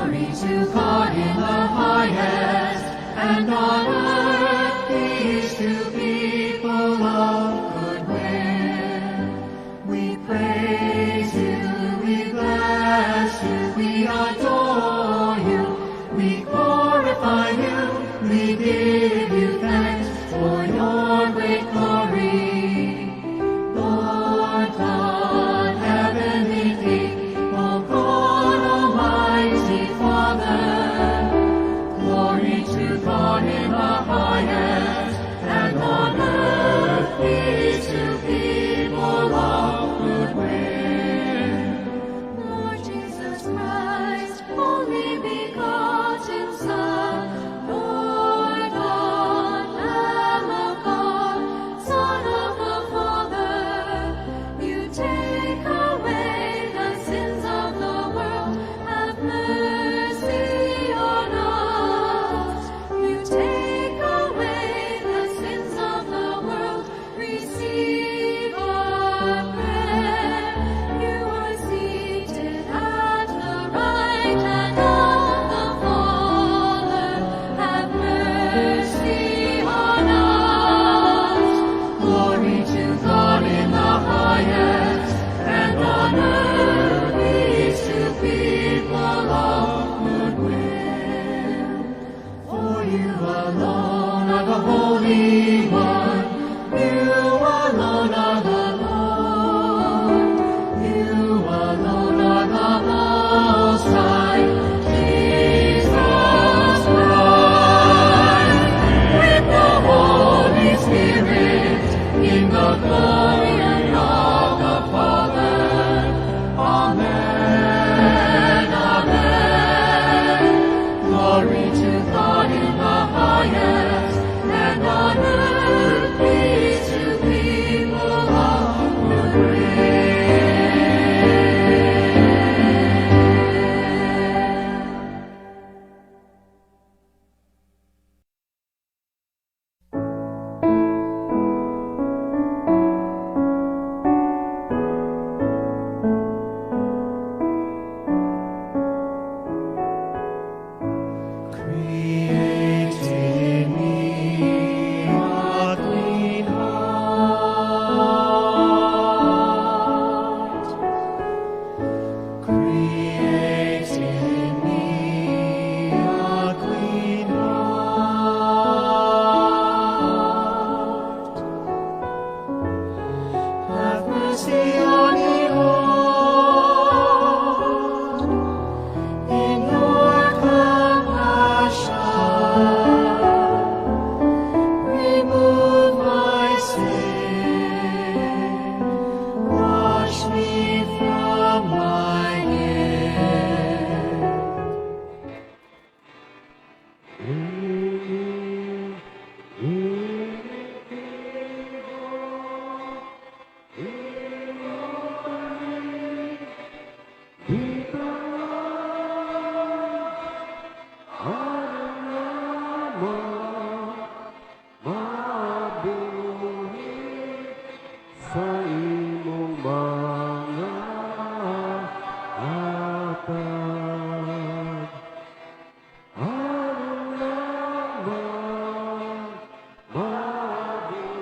Glory to God in the highest, and on earth peace to people of good will. We praise you, we bless you, we adore you, we glorify you, we give you thanks for your great glory. Lord God, heavenly King, O God, Almighty Father, glory to God in the highest, and on earth peace to people of good will. Lord Jesus Christ, only begotten Son, Lord God, Lamb of God, Son of the Father, you take away the sins of the world, have mercy on us. You take away the sins of the world, receive our prayer. You are seated at the right hand of the Father, have mercy on us. Glory to God in the highest, and on earth peace to people of good will. For you alone are the Holy One, you alone are the Lord, you alone are the Most High, Jesus Christ, with the Holy Spirit, in the glory of the Father. Amen. Amen. Glory to God in the highest, and on earth peace to people of good will. Create in me a clean heart. Create in me a clean heart. Have mercy on me, Lord, in your compassion. Remove my sin, wash me from my guilt. Aron lamang mabuhi sa imong mga hatag. Aron lamang mabuhi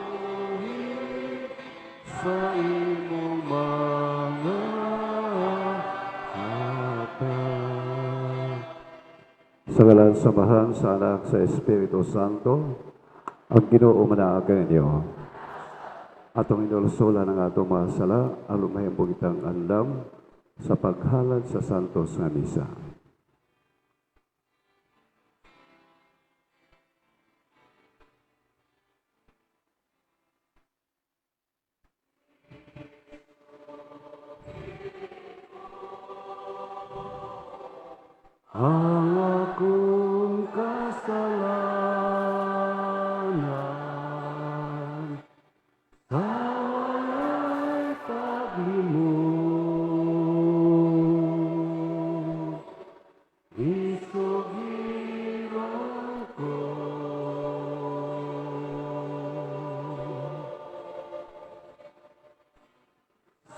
sa imong mga hatag. Sa ngalan sa Amahan, sa Anak, sa Espiritu Santo, ang Ginoo manaag kaninyo. Atong hinulsulan ang atong mga sala, aron mahimo kitang andam sa paghalad sa Santos nga Misa. Ang akong kasalanan sa walay paglimot, isugiran ko.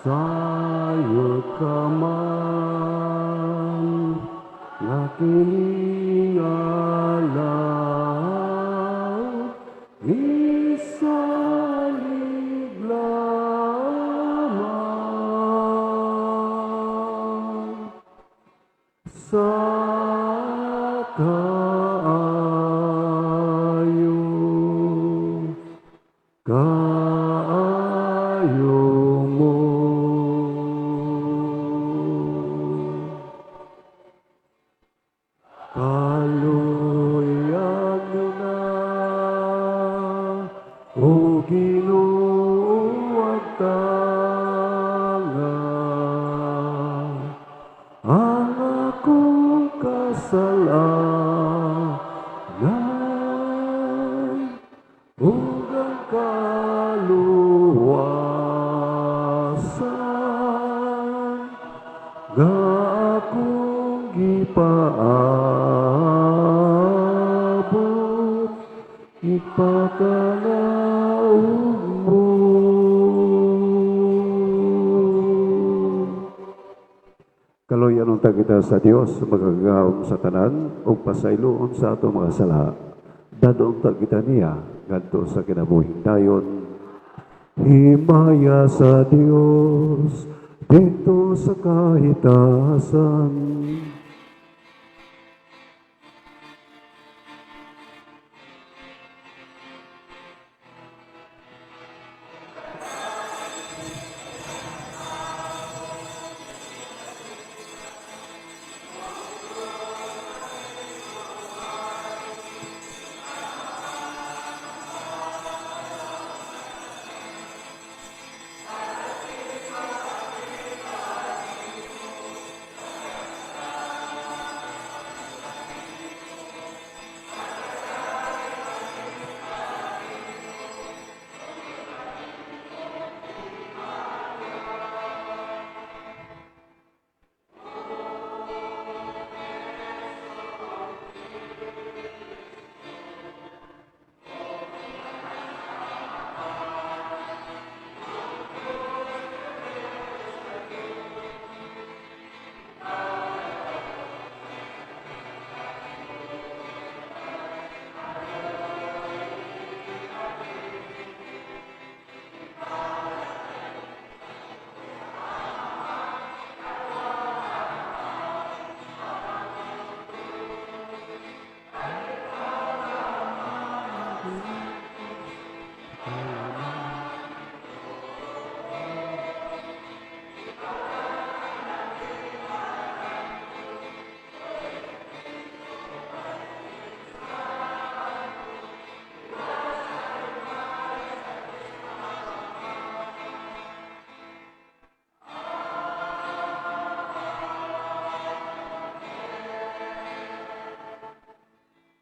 Sayo ka man nga Kining alahom, isalig lamang sa kaayo, kaayo mo. Kaluyan na, O Ginoo, agtanga ang akong kasalanan ug ang kaluwasan nga akong gipaabot, ipakanaog mo. Kaluyan unta kita sa Dios makagagahom sa tanan ug pasayloon sa atong mga sala. Dad-on ta kita niya ngadto sa kinabuhing dayon. Himaya sa Dios didto sa kahitasan.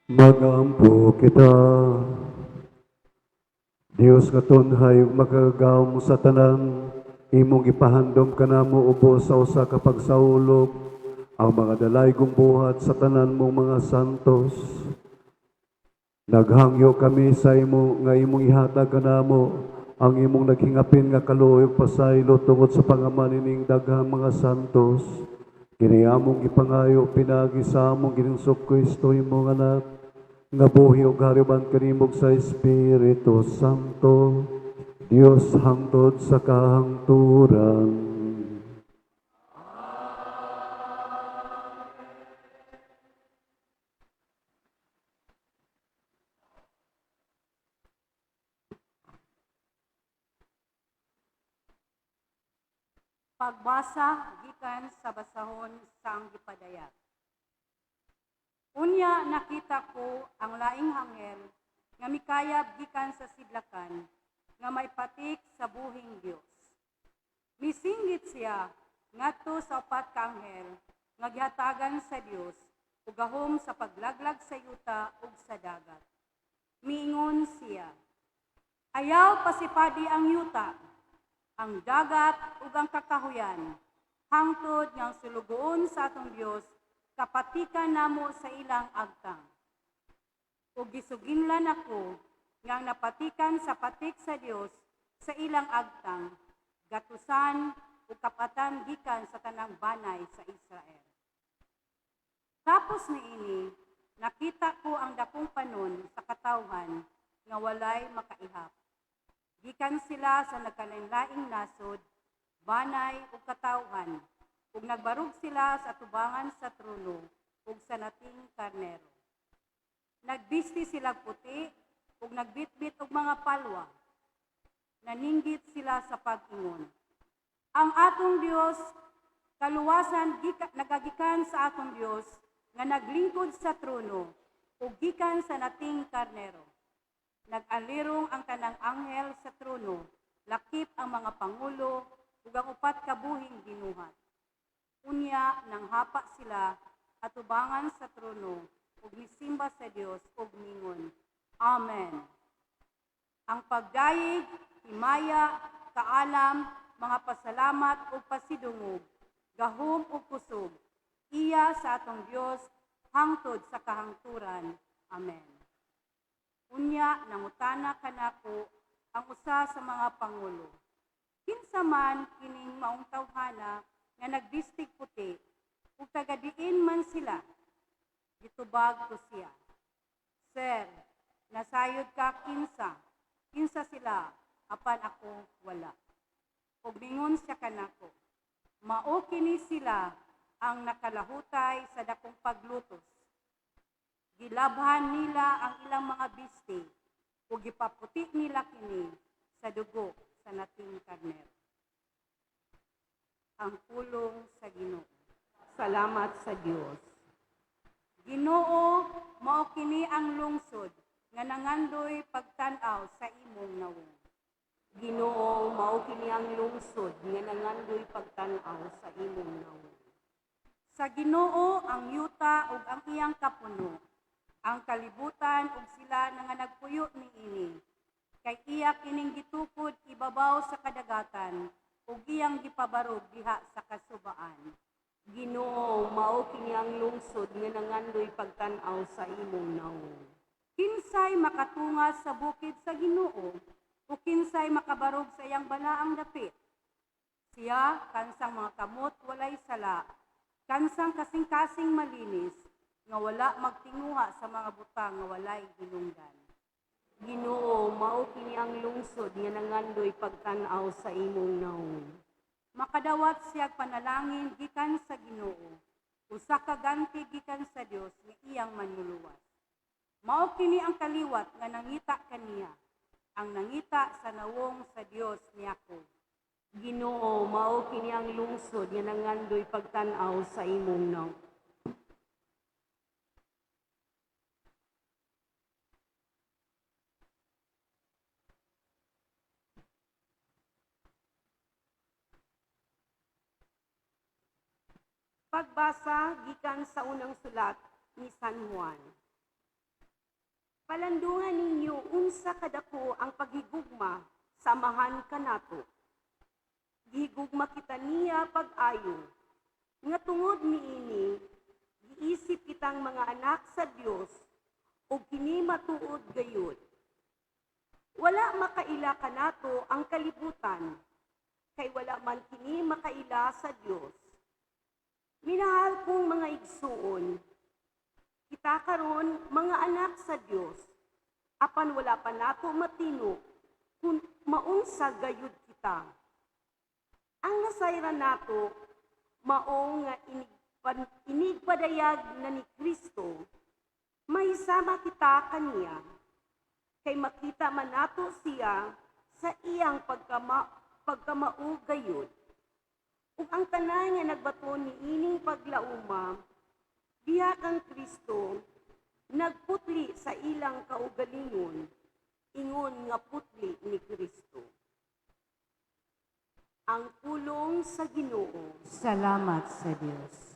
Magampo kita. Dios nga tunhay ug makagagahom sa tanan, imong gipahandom kanamo ubos sa usa ka pagsaulog ang mga dalaygong buhat sa tanan mong mga santos. Naghangyo kami sa imo nga imong ihatag kanamo ang imong naghingapin nga kaluoy ug pasaylo tungod sa pangaman nining daghang mga santos. Kini among gipangayo pinaagi sa among Ginoong Kristo, imong Anak, nga buhi ug hari uban kanimo sa Espiritu Santo, Dios hangtod sa kahangturan. Pagbasa gikan sa basahon sa ang gipadayag. Unya nakita ko ang laing anghel nga mikayab gikan sa sidlakan nga may patik sa buhing Dios. Misinggit siya ngadto sa upat ka anghel nga gihatagan sa Dios og gahom sa paglaglag sa yuta ug sa dagat. Miingon siya, "Ayaw pasipadi ang yuta, ang dagat ug ang kakahuyan, hangtod nga ang sulugoon sa atong Dios kapatikan namo sa ilang agtang." Ug gisuginlan ako nga ang napatikan sa patik sa Dios sa ilang agtang, gatusan ug kapatan gikan sa tanang banay sa Israel. Tapos niini, nakita ko ang dakong panon sa katawhan nga walay makaihap. Gikan sila sa nagkalain-laing nasod, banay ug katawhan, ug nagbarog sila sa atubangan sa trono ug sa Nating Karnero. Nagbisti sila puti ug nagbitbit og mga palwa. Naninggit sila sa pag-ingon: "Ang atong Dios, kaluwasan nagagikan sa atong Dios nga naglingkod sa trono ug gikan sa Nating Karnero." Nag-alirong ang tanang anghel sa trono, lakip ang mga pangulo ug ang upat ka buhing binuhat. Unya nanghapa sila atubangan sa trono ug misimba sa Dios ug mingon, "Amen. Ang pagdayeg, himaya, kaalam, mga pasalamat ug pasidungog, gahom ug kusog, iya sa atong Dios hangtod sa kahangturan. Amen." Unya nangutana kanako ang usa sa mga pangulo, "Kinsa man kining maong tawhana nga nagbistig puti ug taga diin man sila?" Gitubag ko siya, "Sir, nasayod ka kinsa kinsa sila, apan ako wala." Ug mingon siya kanako, "Mao kini sila ang nakalahutay sa dakong paglutos. Gilabhan nila ang ilang mga bisti ug gipaputi nila kini sa dugo sa Nating Karnero." Ang pulong sa Ginoo. Salamat sa Dios. Ginoo, mao kini ang lungsod nga nangandoy pagtan-aw sa imong nawong. Ginoo, mao kini ang lungsod nga nangandoy pagtan-aw sa imong nawong. Sa Ginoo ang yuta ug ang iyang kapuno, ang kalibutan ug sila nga nagpuyo niini. Kay iya kining gitukod ibabaw sa kadagatan ug iyang gipabarog diha sa kasubaan. Ginoo, mao kini ang lungsod nga nangandoy pagtan-aw sa imong nawong. Kinsay makatunga sa bukid sa Ginoo o kinsay makabarog sa iyang balaang dapit? Siya kansang mga kamot walay sala, kansang kasing-kasing malinis, nga wala magtinguha sa mga butang nga walay hinungdan. Ginoo, mao kini ang lungsod nga nangandoy pagtan-aw sa imong nawong. Makadawat siya panalangin gikan sa Ginoo, usa ka ganti gikan sa Dios nga iyang manluluwas. Mao kini ang kaliwat nga nangita kaniya, ang nangita sa nawong sa Dios ni Jacob. Ginoo, mao kini ang lungsod nga nangandoy pagtan-aw sa imong nawong. Pagbasa gikan sa unang sulat ni San Juan. Palandungan ninyo unsa kadako ang paghigugma sa Amahan kanato. Gihigugma kita niya pag-ayo. Nga tungod niini, giisip kitang mga anak sa Dios ug kini matuod gayud. Wala makaila kanato ang kalibutan, kay wala man kini makaila sa Dios. Minahal kong mga igsuon, kita karon mga anak sa Dios, apan wala pa nato matino kung maunsa gayud kita. Ang nasayran nato mao nga inigpadayag na ni Kristo, mahisama kita kaniya, kay makita man nato siya sa iyang pagkamao gayud. Ug ang tanan nga nagbaton niining paglauma, diha kang Kristo nagputli sa ilang kaugalingon, ingon nga putli ni Kristo. Ang pulong sa Ginoo. Salamat sa Dios.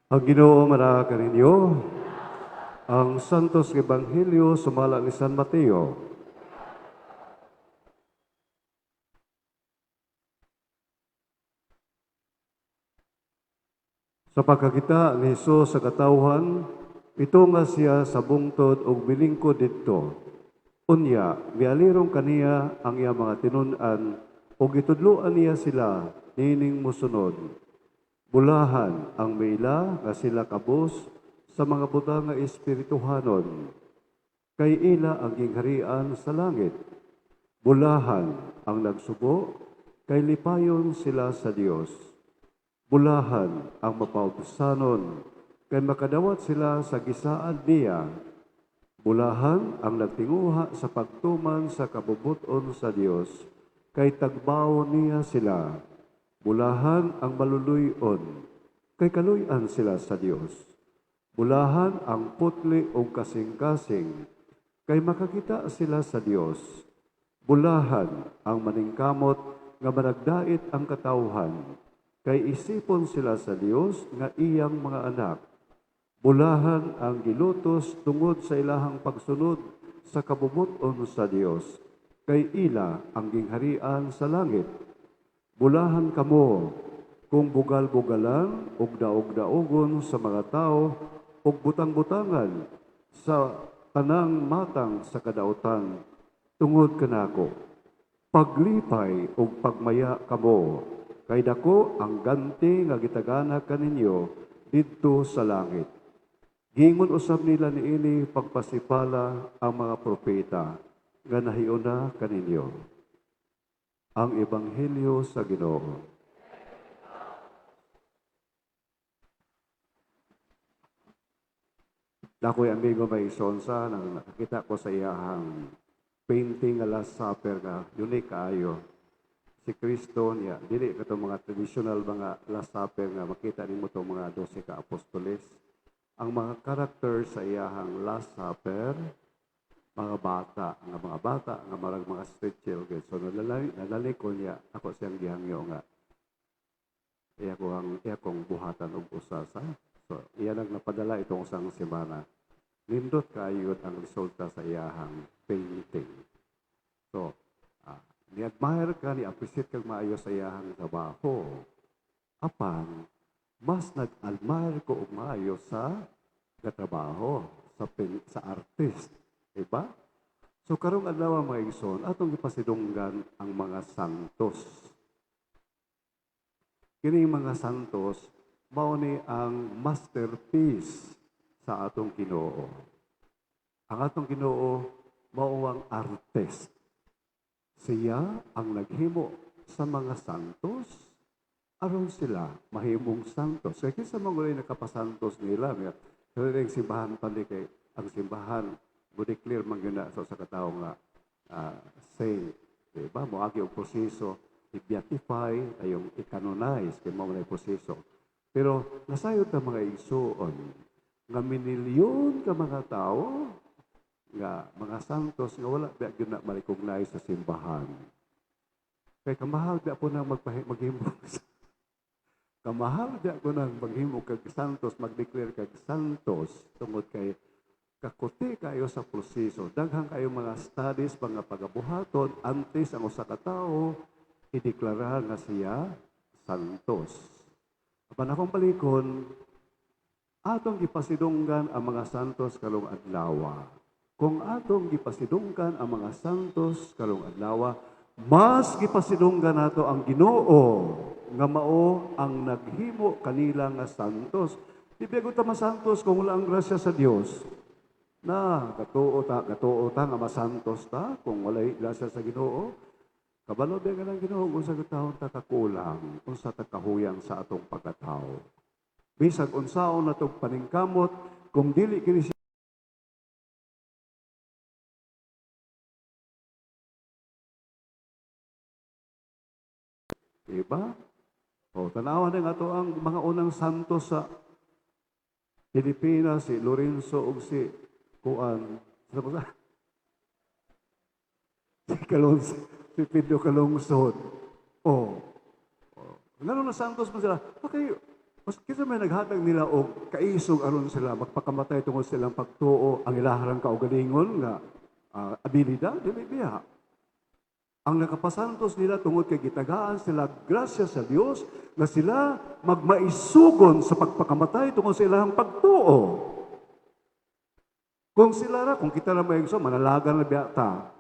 Ang Ginoo manaa kaninyo. Ang Santos Ebanghelyo sumala ni San Mateo. Sa pagkakita ni Jesus sa katawhan, itunga siya sa bungtod ug milingkod didto. Unya, mialirong kaniya ang iyang mga tinun-an ug gitudloan niya sila niining mosunod. Bulahan ang miila nga sila kabus sa mga butang nga espirituhanon, kay ila ang gingharian sa langit. Bulahan ang nagsubo, kay lipayon sila sa Dios. Bulahan ang mapaubsanon, kay makadawat sila sa gisaad niya. Bulahan ang nagtinguha sa pagtuman sa kabubuton sa Dios, kay tagbaw niya sila. Bulahan ang maluluyon, kay kaluy-an sila sa Dios. Bulahan ang putli o kasing-kasing, kay makakita sila sa Dios. Bulahan ang maningkamot nga managdait ang katawhan, kay isipon sila sa Dios nga iyang mga anak. Bulahan ang gilutos tungod sa ilahang pagsunod sa kabubuton sa Dios, kay ila ang gingharian sa langit. Bulahan kamo kung bugal-bugalan ug daog-daogon sa mga tao ug butang-butangan sa tanang matang sa kadautan tungod kanako. Paglipay ug pagmaya kamo, kay dako ang ganti nga gitagana kaninyo didto sa langit. Giingon usab nila niini pagpasipala ang mga propeta nga nahiuna kaninyo. Ang Ebanghelyo sa Ginoo. Dako'y amigo may isonsa nang nakakita ko sa iyahang painting nga Last Supper nga unique kaayo. Si Kristo niya, dili katong mga traditional mga Last Supper nga makita nimo tong mga 12 ka apostoles. Ang mga karakter sa iyahang Last Supper, mga bata, nga marag mga street children. So nalalay ko niya, ako siyang gihangyo nga iya kong buhatan og usa sa. So iya nang napadala itong usang semana. Nindot kaayod ang resulta sa iyahang painting. So, ni-admire ka, ni-appreciate kag maayo sa iyahang trabaho. Apan, mas nag-admire ko og maayo sa katrabaho, sa artist. Diba? So karong adlaw mga igsoon, atong gipasidunggan ang mga santos. Kini mga santos mao ni ang masterpiece sa atong Ginoo. Ang atong Ginoo mao ang artist. Siya ang naghimo sa mga santos aron sila mahimong santos. Kaya kinsa man gulay nakapasantos nila, kaya ang simbahan pa ni kay ang simbahan mo-declare man gyud na sa katawo nga saint, diba? Moagi og proseso i-beatify, ayong i-canonize kay mao man proseso. Pero nasayod ta mga igsuon nga minilyon ka mga tawo nga mga santos nga wala ba gyud na ma-recognize sa simbahan. Kay kamahal ba po nang maghimo. Kamahal ba ko nang maghimo kag santos, mag-declare kag santos tungod kay kakuti kayo sa proseso. Daghang kayo mga studies, mga pagabuhaton, antes ang usa ka tawo ideklara nga siya santos. Apan akong balikon, atong gipasidunggan ang mga santos karong adlaw. Kung atong gipasidunggan ang mga santos karong adlaw, mas gipasidunggan nato ang Ginoo nga mao ang naghimo kanila nga santos. Di ba ta masantos kung wala ang grasya sa Dios? Na katuo ta nga masantos ta kung walay grasya sa Ginoo. Kabalo ba nga ng Ginoo unsa ka taon ta kakulang, unsa ta kahuyang sa atong pagkatao. Bisag unsaon natong paningkamot kung dili kini siya Diba? O, tanawan na nga to ang mga unang santo sa Pilipinas, si Lorenzo ug si Kuan. Sa ba? Si Calonso, si Pedro Calungsod. O. O. Ngano na santos man sila? Okay, Mas kinsa may naghatag nila og kaisog aron sila magpakamatay tungod sa ilang pagtuo? Ang ilaharang kaugalingon nga abilidad? Dili biya. Ang nakapasantos nila, tungod kay gitagaan sila grasya sa Dios nga sila magmaisugon sa pagpakamatay tungod sa ilang pagtuo. Kung sila ra, kung kita ra may gusto, manalagan na biya ta.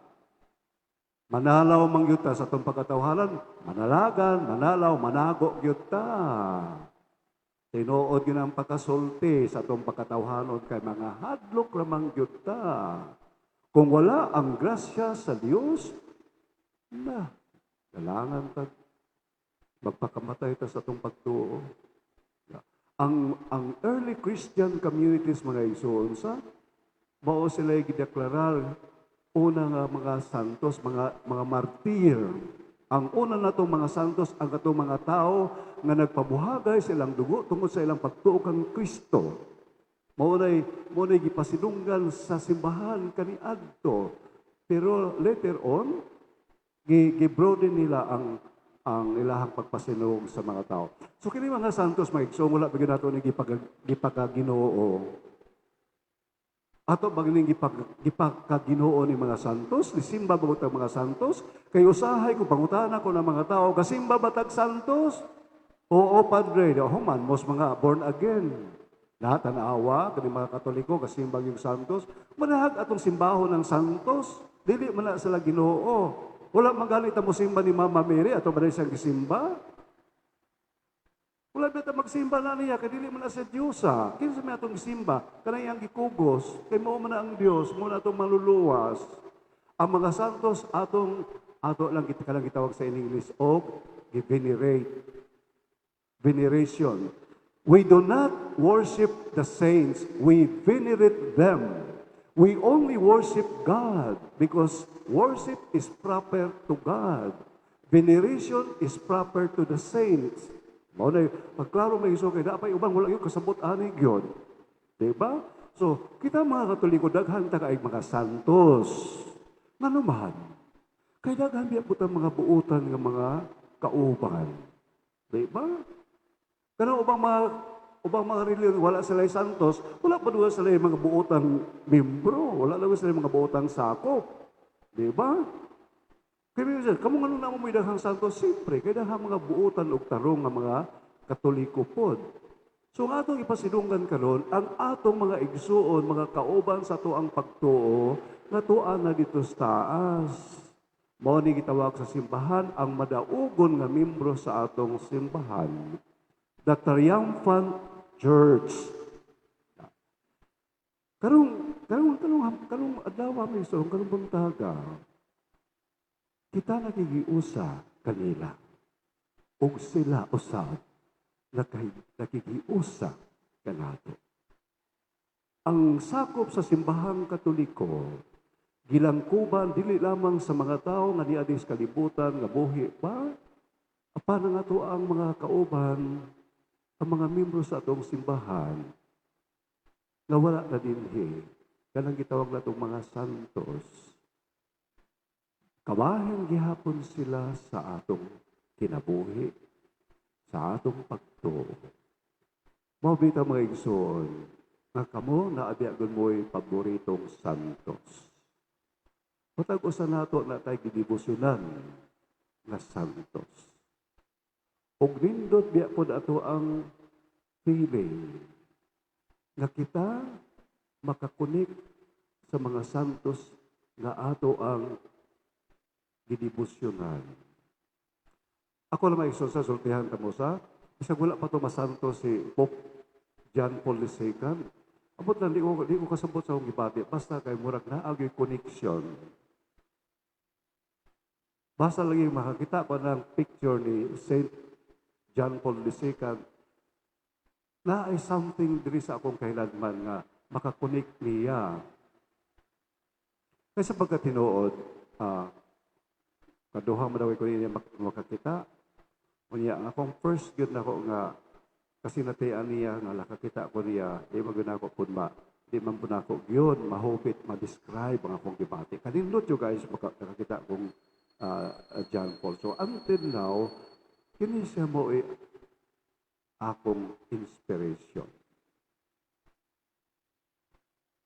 Manalaw man gyud ta sa atong pagkatawhanan, manalagan, manalaw, manago gyud ta. Tinuod gyud ang pagkasulti sa atong pagkatawhanon kay mga hadlok ramang gyud ta. Kung wala ang grasya sa Dios, na, kailangan ta magpakamatay ta sa atong pagtuo. Ang early Christian communities, mga igsoon, sa mao sila gideklarar una nga mga santos, mga martir. Ang una natong mga santos ang katong mga tao nga nagpabuhagay sa ilang dugo tungod sa ilang pagtuo kang Kristo. Mao nay gipasidunggan sa simbahan kaniadto. Pero later on, gi-broaden nila ang ilahang pagpasinog sa mga tao. So kini mga santos, mga igsoon, wala ba nato ni gipakaginoo? Ato ba ning gipakaginoo ni mga santos? Nisimba ba ang mga santos? Kay usahay kung pangutana ko ng mga tao, "Gasimba ba tag santos?" "Oo, padre." Di human, mos mga born again. Lahat tanawa, kani mga Katoliko, gasimba yung santos. Manahag atong simbahon ng santos. Dili man na sila Ginoo. Wala man gani ta mosimba ni Mama Mary, ato ba siyang gisimba? Wala ba ta magsimba na niya kay dili man na siya Diyosa? Kinsa may atong gisimba? Kanang iyang gikugos, kay mao man na ang Dios, mao na atong maluluwas. Ang mga santos atong ato lang kita kanang gitawag sa in English og gi-venerate. Veneration. We do not worship the saints, we venerate them. We only worship God because worship is proper to God. Veneration is proper to the saints. Mao na, pagklaro may iso kay dapat ubang wala yung kasabot ani gyud. Diba? So, kita mga Katoliko, daghan ta kay mga santos. Ngano man? Kay daghan biya po mga buutan nga mga kauban. Diba? Kanang ubang mga reliyon wala sila santos, wala pa duwa sila mga buotang membro, wala lang sila mga buotang sakop. Di ba? Kaya minsan, kamo nga nung mo daghang santos, siyempre, kay daghang mga buotan og tarong nga mga Katoliko pod. So ang atong ipasidunggan karon, ang atong mga igsuon, mga kauban sa atuang pagtuo, nga tuan na dito sa taas. Mao ni gitawag sa simbahan ang madaugon nga membro sa atong simbahan. The Triumphant Church. Karong adlaw may so, karong buntaga, kita nakigiusa kanila. Ug sila usab nakigiusa kanato. Ang sakop sa simbahang Katoliko, gilangkuban dili lamang sa mga tao nga niadis kalibutan nga buhi pa, apan ang ato ang mga kauban, ang mga membro sa atong simbahan, nga wala na dinhi, kanang gitawag natong mga santos, kabahin gihapon sila sa atong kinabuhi, sa atong pagtuo. Mao bitaw, mga igsoon, nga kamo naa biya gud mo'y paboritong santos. Matag usa nato naa tay gidebosyonan nga santos. Ug nindot biya pod ato ang feeling nga kita maka-connect sa mga santos nga ato ang gidebosyonan. Ako lang maigsoon sa sultihan kamo sa bisag wala pa to masanto si Pope John Paul II. Abot lang, di ko kasabot sa akong gibati. Basta kay murag naa gyud connection. Basta lagi makakita ko ng picture ni Saint John Paul II, na ay something diri sa akong kahilanman nga maka-connect niya. Kaysa pagkatinuod, kaduha mo daw ko niya makakita. Unya, ang akong first gyud nako nga kasi natian niya nga nakakita ko niya, di man gyud nako pud ma di man pud nako gyud mahupit ma-describe ang akong gibati. Kanindot you guys nakakita kong John Paul. So until now, kini siya mo eh, Akong inspiration.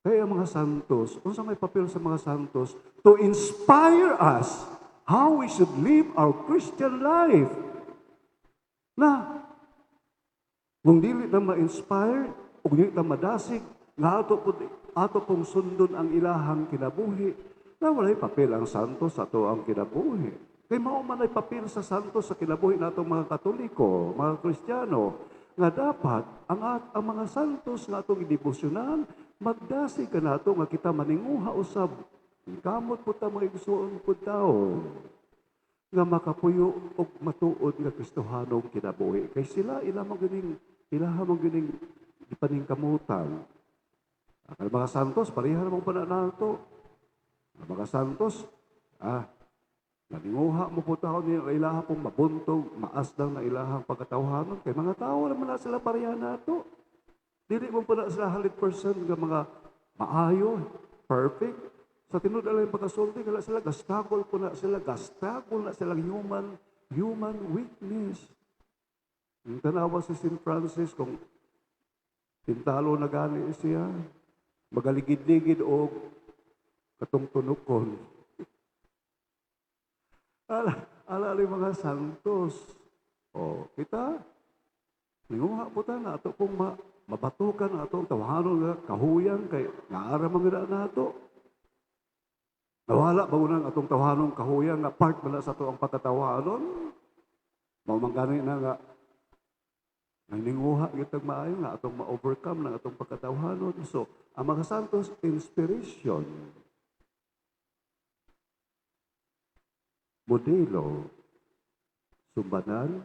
Kaya ang mga santos, unsa may papel sa mga santos to inspire us how we should live our Christian life? Na, kung dili ta ma-inspire, ug dili ta madasig, nga ato pong sundon ang ilahang kinabuhi, na walay papel ang santos sa ato ang kinabuhi. Kay mao man ay papel sa santos sa kinabuhi natong mga Katoliko, mga Kristiyano, nga dapat ang mga santos nga atong idebosyonan, magdasig kanato nga kita maninguha usab. Kamot po ta, mga igsuon po tao nga makapuyo og matuod nga Kristohanong kinabuhi. Kay sila ilaha man gining gipaningkamutan. Ang mga santos, pareha namang pa nato. Ang mga santos, naninguha mo po tao niya ilaha pong mabuntog, maasdang na ilahang pagkatawhanon. Kay mga tao naman na sila, pareha nato. Dili mo pa na sila 100% nga mga maayo, perfect. Sa tinud lang pagkasulti, kala sila, ga-struggle po na sila, ga-struggle na silang human weakness. Ang tanawa si St. Francis, kung tintalo na gani siya, magaligid-ligid o katong tunukon. Ala, ala mga santos. O, kita, ninguha po ta na ato pong mabatukan ato ang tawhanon nga kahuyan kay naara man gyud nato. Nawala ba unang atong tawhanong kahuyan nga part man na sa ato ang pagkatawanon? Mao man gani na nga naninguha gyud tag maayo nga atong ma-overcome ng atong pagkatawhanon. So, ang mga santos, inspiration, modelo, sumbanan,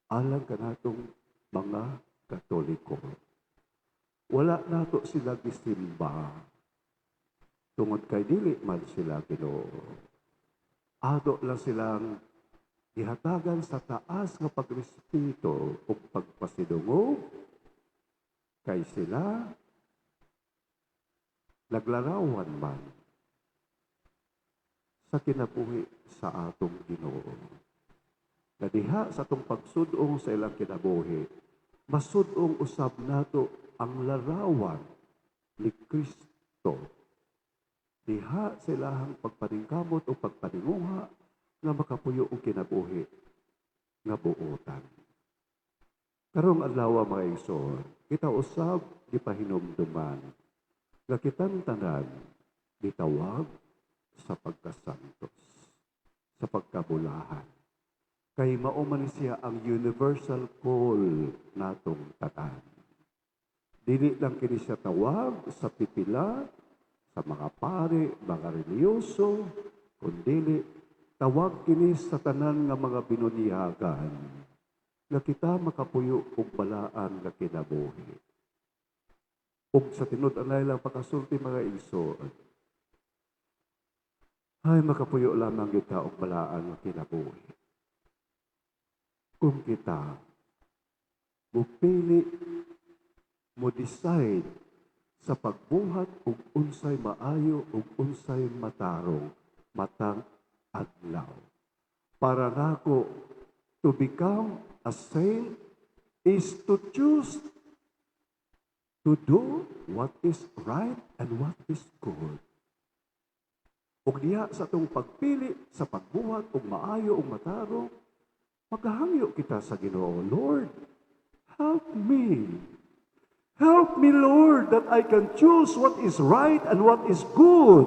alang kanatong mga Katoliko. Wala nato sila gisimba tungod kay dili man sila Ginoo. Ato lang silang gihatagan sa taas nga pagrespeto ug pagpasidungog kay sila naglarawan man sa kinabuhi sa atong Ginoo. Kadiha sa atong pagsudong sa ilang kinabuhi, masudong usab nato ang larawan ni Kristo. Diha sa ilahang pagpaningkamot o pagpaninguha nga makapuyo og kinabuhi nga buotan. Karong adlaw, mga igsoon, kita usab gipahinumduman nga kitang tanan gitawag sa pagkasantos, sa pagkabulahan. Kay mao man siya ang universal call natong tanan. Dili lang kini siya tawag sa pipila, sa mga pare, mga reliyoso, kundili tawag kini sa tanan nga mga binunyagan nga kita makapuyo og balaan nga kinabuhi. Ug sa tinud-anay lang pagkasulti, mga igsoon, ay makapuyo lamang kita og balaan nga kinabuhi kung kita mupili, mo decide sa pagbuhat og unsay maayo ug unsay matarong matang adlaw. Para nako, to become a saint is to choose to do what is right and what is good. Ug diha sa atong pagpili sa pagbuhat og maayo ug matarong, maghangyo kita sa Ginoo, "Lord, help me. Help me, Lord, that I can choose what is right and what is good."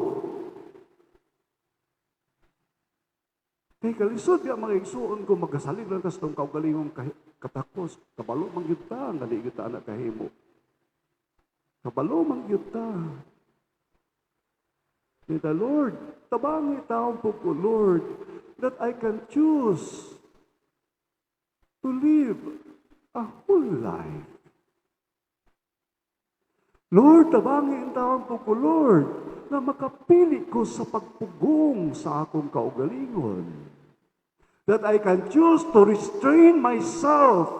Kay kalisod ya, mga igsuon, kung magasalig lang tas tong kaugalingong katakos, kabalo man gyud ta nga di gyud ta ana kahimo. Kabalo man gyud ta. Kita, "Lord, tabangi taon po ko, Lord, that I can choose to live a whole life. Lord, tabangi ang taon po ko, Lord, na makapili ko sa pagpugong sa akong kaugalingon. That I can choose to restrain myself.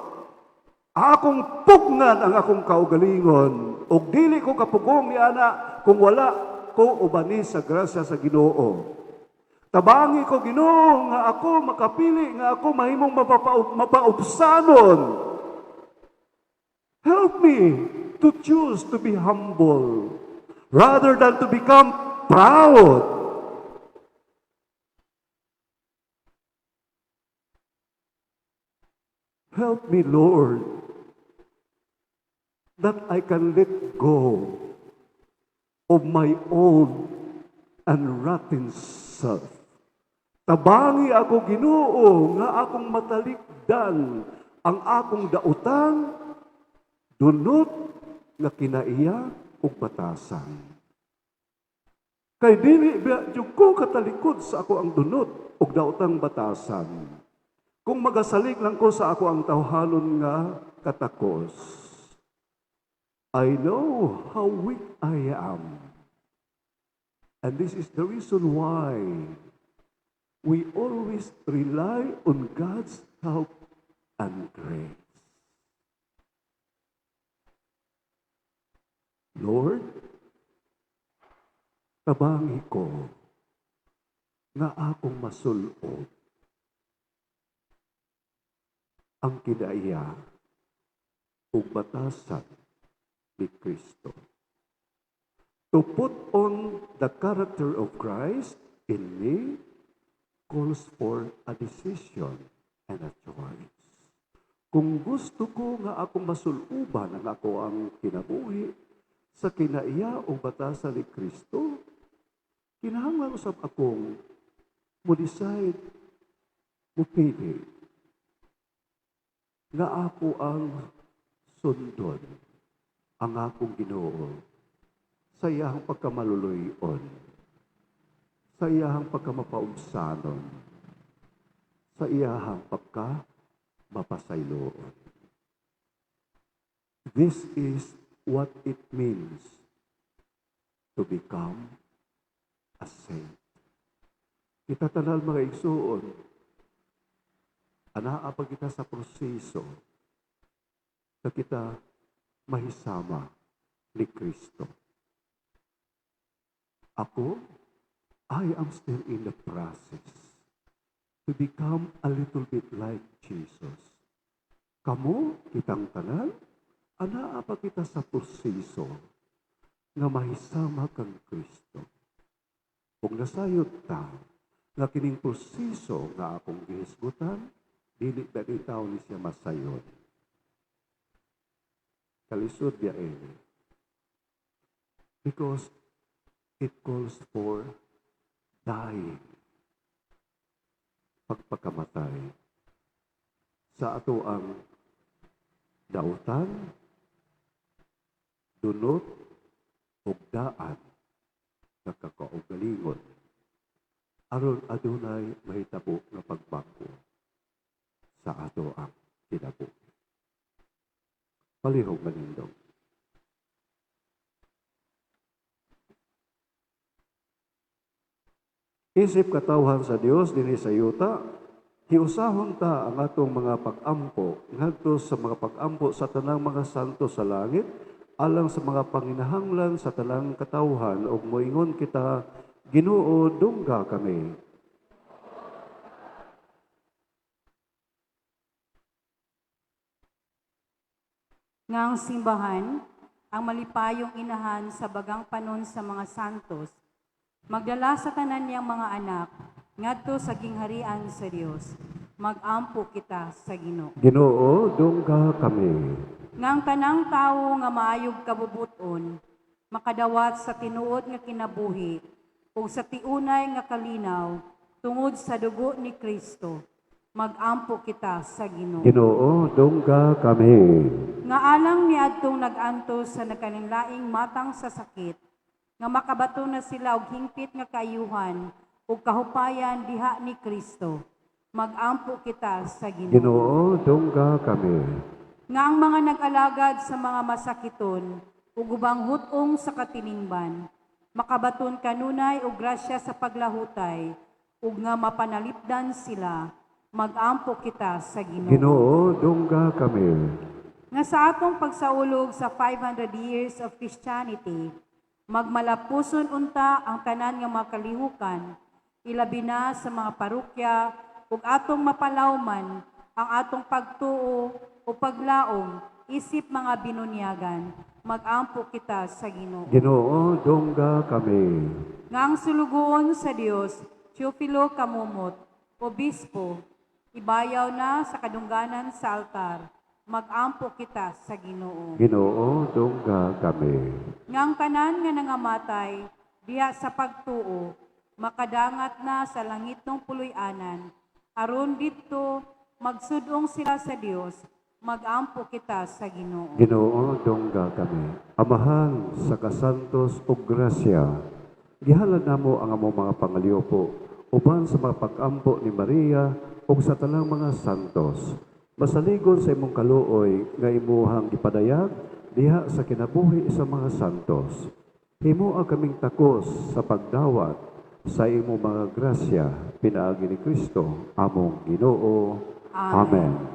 Akong pugnan ang akong kaugalingon. Ug dili ko kapugong ni ana kung wala ko ubani sa grasya sa Ginoo. Tabangi ko, Ginoo, nga ako makapili, nga ako mahimong mapaubsanon." Help me to choose to be humble rather than to become proud. Help me, Lord, that I can let go of my old and rotten self. Tabangi ako, Ginoo, nga akong matalikdan ang akong dautan, dunot nga kinaiya ug batasan. Kay dili ba jud ko katalikod sa akoang dunot ug daotang batasan, kung magasalig lang ko sa akoang tawhanon nga katakos. I know how weak I am. And this is the reason why we always rely on God's help and grace. Lord, tabangi ko nga akong masulob ang kinaiya ug batasan ni Kristo. To put on the character of Christ in me calls for a decision and a choice. Kung gusto ko nga akong masuluban ang akoang kinabuhi sa kinaiya o batasan ni Kristo, kinahanglan usab akong mo-decide, mupili nga ako ang sundon ang akong Ginoo sa iyahang pagkamaluluyon, sa iyahang pagkamapaubsanon, sa iyahang pagkamapasayloon. This is what it means to become a saint. Kita tanan, mga igsuon, anaa pa kita sa proseso na kita mahisama ni Kristo. Ako, I am still in the process to become a little bit like Jesus. Kamo, kitang tanan, anaa pa kita sa proseso nga mahisama kang Kristo. Kung nasayod ta, nga kining proseso nga akong gihisgutan, dili ba ni tao ni siya masayod? Kalisod biya ini. Because it calls for dying. Pagpakamatay sa atoang dautan, dunot, ug daan nga kakaugalingon aron adunay mahitabo nga pagbag-o sa atoang kinabuhi. Palihog manindog. Isip katawhan sa Dios dinhi sa yuta, hiusahon ta ang atong mga pag-ampo ngadto sa mga pag-ampo sa tanang mga santo sa langit, alang sa mga panginahanglan sa tanang katawhan, ug moingon kita, Ginoo, dungga kami. Nga ang simbahan, ang malipayong inahan sa bagang panon sa mga santos, magdala sa tanan niyang mga anak ngadto sa gingharian sa Dios. Mag-ampo kita sa Ginoo. Ginoo, dungga kami. Nga ang tanang tawo nga maayog kabubuton, makadawat sa tinuod nga kinabuhi ug sa tiunay nga kalinaw tungod sa dugo ni Kristo. Mag-ampo kita sa Ginoo. Ginoo, dungga kami. Nga alang niadtong nag-antos sa nagkalinlaing matang sa sakit, nga makabato na sila og hingpit nga kaayuhan ug kahupayan diha ni Kristo. Mag-ampo kita sa Ginoo. Ginoo, dungga kami. Nga ang mga nag-alagad sa mga masakiton ug ubang hut-ong sa katilingban, makabaton kanunay og grasya sa paglahutay ug nga mapanalipdan sila. Mag-ampo kita sa Ginoo. Ginoo, dungga kami. Nga sa atong pagsaulog sa 500 years of Christianity, magmalapuson unta ang tanan nga mga kalihukan, ilabi na sa mga parokya, ug atong mapalawman ang atong pagtuo o paglaom isip mga binunyagan, magampo kita sa Ginoo. Ginoo, dungga kami. Nga ang sulugoon sa Dios, Teofilo Camomot, Obispo, ibayaw na sa kadungganan sa altar, magampo kita sa Ginoo. Ginoo, dungga kami. Nga ang tanan nga nangamatay, diha sa pagtuo, makadangat na sa langit ng puloy-anan, aron didto magsudong sila sa Dios, magampo kita sa Ginoo. Ginoo, dungga kami. Amahan sa kasantos ug grasya, gihalad namo ang among mga pangaliyupo uban sa mga pag-ampo ni Maria ug sa tanang mga santos. Masaligon sa imong kaluoy nga imuhang gipadayag diha sa kinabuhi sa mga santos. Himoa kaming takos sa pagdawat sa imong mga grasya pinaagi ni Kristo among Ginoo. Amen. Amen.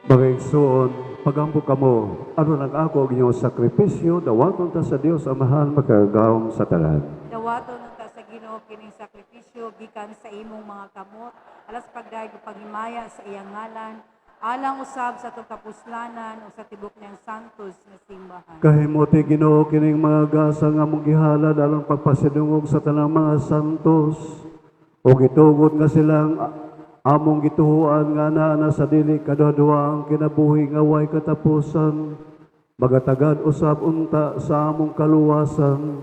Mga igsoon, pagampo kamo, aron ang ako ang inyong sakripisyo, dawaton ta sa Dios Amahan makagagahom sa tanan. Dawaton unta sa Ginoo kining sakripisyo gikan sa imong mga kamot, alas pagdayeg ug paghimaya sa iyang ngalan, alang usab sa atong kapuslanan ug sa tibok niyang santos nga simbahan. Kahimuti Ginoo kining mga gasa nga among gihalad aron pagpasidungog sa tanang mga santos ug itugot nga silang among gituohan nga naa na sa dili kaduhaduha ang kinabuhi nga way katapusan, magatagad usab unta sa among kaluwasan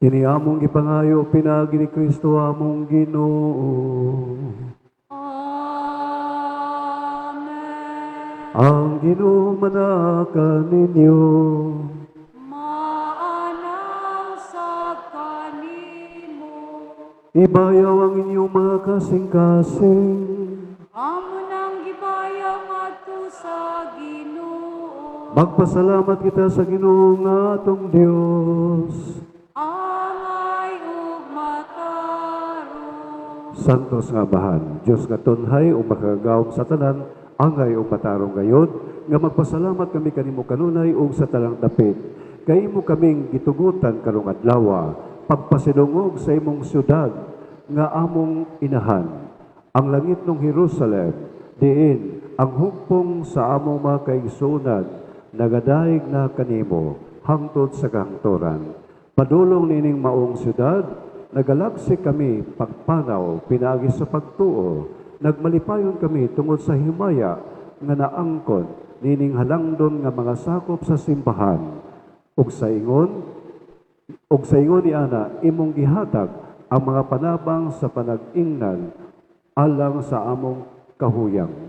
kini among gipangayo pinaagi ni Kristo among Ginoo. Amen. Ang Ginoo manaa kaninyo. Maanang sa kanimo. Ibayaw ang inyong mga kasing-kasing. Amo nang gibayaw ngadto sa Ginoo. Magpasalamat kita sa Ginoo nga atong Dios. Angay ug matarong. Santos nga Amahan, Dios nga tunhay ug makagagahom sa tanan, angay ug matarong gayod, nga magpasalamat kami kanimo kanunay ug sa tanang dapit. Kay imo kaming gitugutan karong adlaw, pagpasidungog sa imong syudad nga among inahan, ang langit ng Jerusalem. Diin ang hugpong sa among mga kaigsuonan nagadayeg na kanimo hangtod sa kahangturan. Padulong nining maong syudad, nagalagsik kami pagpanaw pinaagi sa pagtuo. Nagmalipayon kami tungod sa himaya nga naangkon nining halangdon nga mga sakop sa simbahan. Ug sa ingon ni ana imong gihatag ang mga panabang sa panag-ingnan alang sa among kahuyang.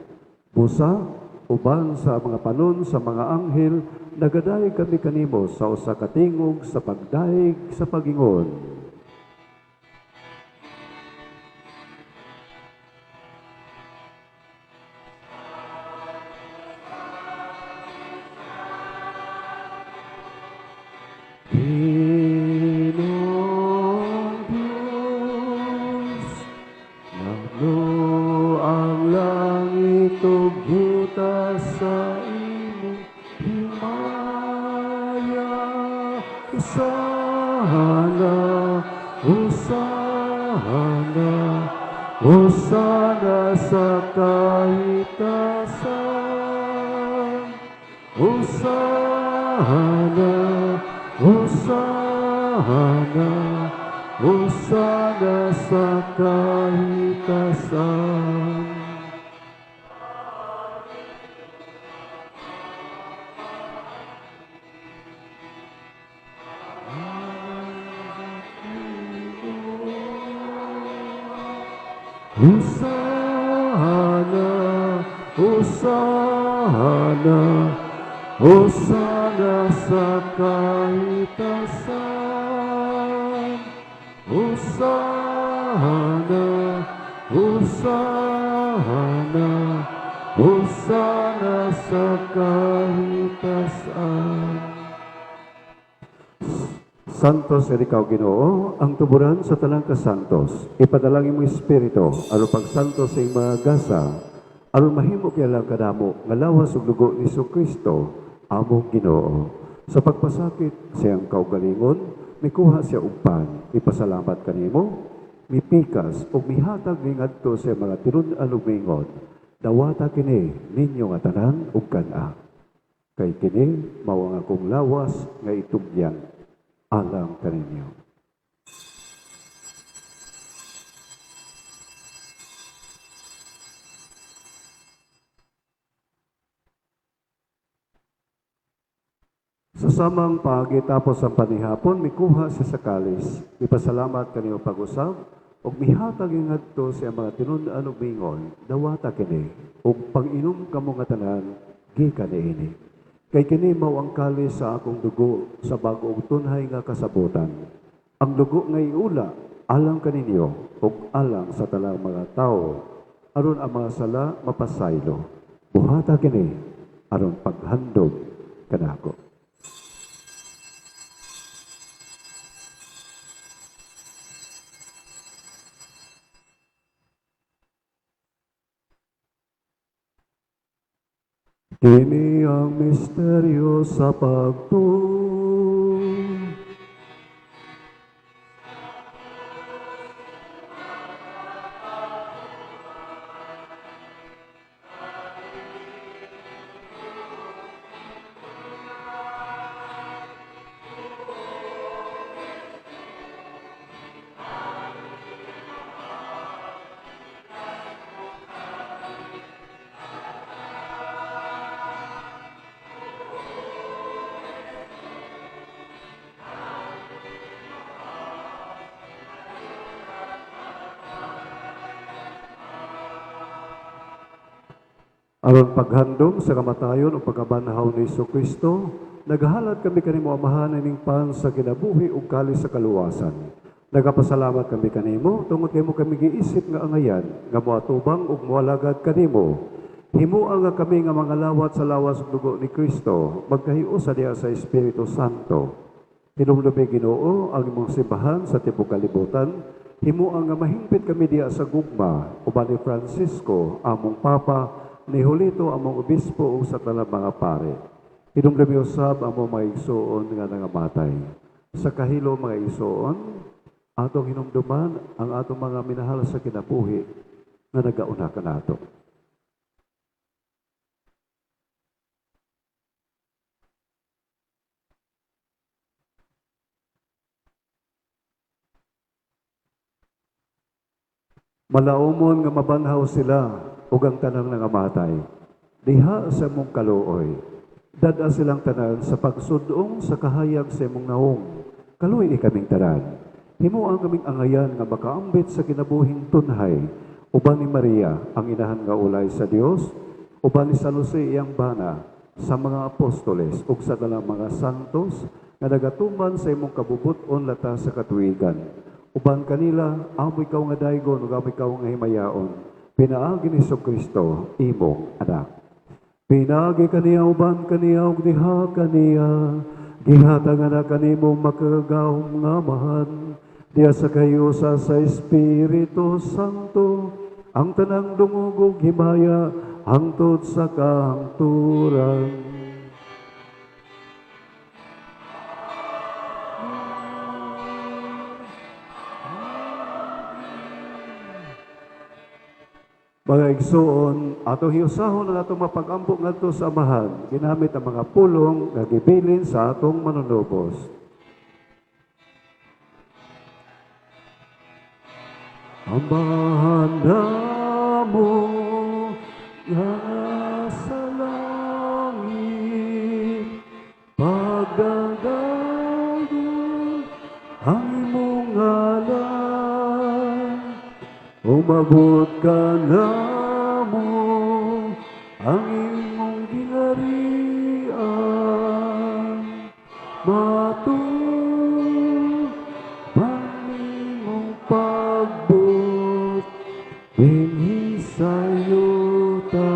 Busa, uban sa mga panon sa mga anghel, nagadayeg kami kanimo sa usa ka tingog sa pagdayeg sa pagingon. Ginoong Diyos, napno ang langit ug yuta sa imong himaya. Hosana, Hosana, Hosana sa kahitasan. Hosana, Hosana, Hosana sa kahitasan. Hosana, Hosana, Hosana sa kahitasan. Hosana, Hosana, Hosana sa kahitasan. Santos ikaw, Ginoo, ang tuburan sa tanang kasantos. Ipadala ang imong Espiritu aron pagsantos sa mga gasa, aron mahimo kilang kadamo nga lawas ug dugo ni Kristo among Ginoo. Sa pagpasakit sa iyang kaugalingon, mikuha siya og pan, ipasalamat kanimo, mipikas ug mihatag ngadto sa mga tinun-an ug miingon, "Dawata kini ninyo nga tanan ug kan-a. Kay kini mao ang akong lawas nga itugyan alang kaninyo." Sa samang paagi, tapos ang panihapon, mikuha siya sa kalis, ipasalamat kanimo pag-usab, ug mihatag ngadto sa mga tinun-an ug miingon, "Dawata kini ug pag-inom kamo nga tanan gikan niini. Kay kini mao ang kalis sa akong dugo sa bag-ong tunhay nga kasabutan. Ang dugo nga iula alang kaninyo ug alang sa tanang mga tawo aron ang mga sala mapasaylo. Buhata kini aron paghandom kanako." Kini ang misteryo sa pagtuo. Aron paghandom sa kamatayon o pagkabanhaw ni Kristo, naghahalad kami kanimo, Amahan, ining pan sa kinabuhi ug kalis sa kaluwasan. Nagapasalamat kami kanimo tungod kay imo kami giisip nga angayan nga moatubang ug moalagad kanimo. Himoa nga kami nga mga lawat sa lawas ug dugo ni Kristo, magkahiusa diha sa Espiritu Santo. Hinumdumi, Ginoo, ang imong simbahan sa tibuok kalibutan. Himoa nga mahingpit kami diha sa gugma uban ni Francisco, among Papa, ni Julito, among obispo, ug sa tanang mga pare. Hinumdumi usab among mga igsuon nga nangamatay. Sa kahilo, mga igsuon, atong hinumduman ang atong mga minahal sa kinabuhi nga nagauna kanato. Malaumon nga mabanhaw sila ug ang tanang nangamatay. Diha sa imong kaluoy, dad-a silang tanan sa pagsudong sa kahayag sa imong naong. Kaluoy kaming tanan. Himoa kaming angayan nga makaambit sa kinabuhing tunhay. Uban ni Maria, ang inahan nga ulay sa Dios, uban ni San Jose iyang bana, sa mga apostoles ug sa tanang mga santos nga nagatuman sa imong kabubut-on latas sa katuigan. Uban kanila, amo ikaw nga daygon ug amo ikaw nga himayaon. Pinaagi ni Kristo, imong anak. Pinaagi kaniya uban kaniya ug diha kaniya, gihatag na kanimo makagagahom nga Amahan, diha sa kahiusa sa Espiritu Santo, ang tanang dungog ug himaya hangtod sa kahangturan. Mga igsoon, atong hiusahon ang atong mapagampo ngadto sa Amahan, ginamit ang mga pulong nga gibilin sa atong manunubos. Amahan namo nga sa langit, pagdagdagon ang imong ngalan, umabot ka namo ang imong gingharian, matuman imong pagbuot dinhi sa yuta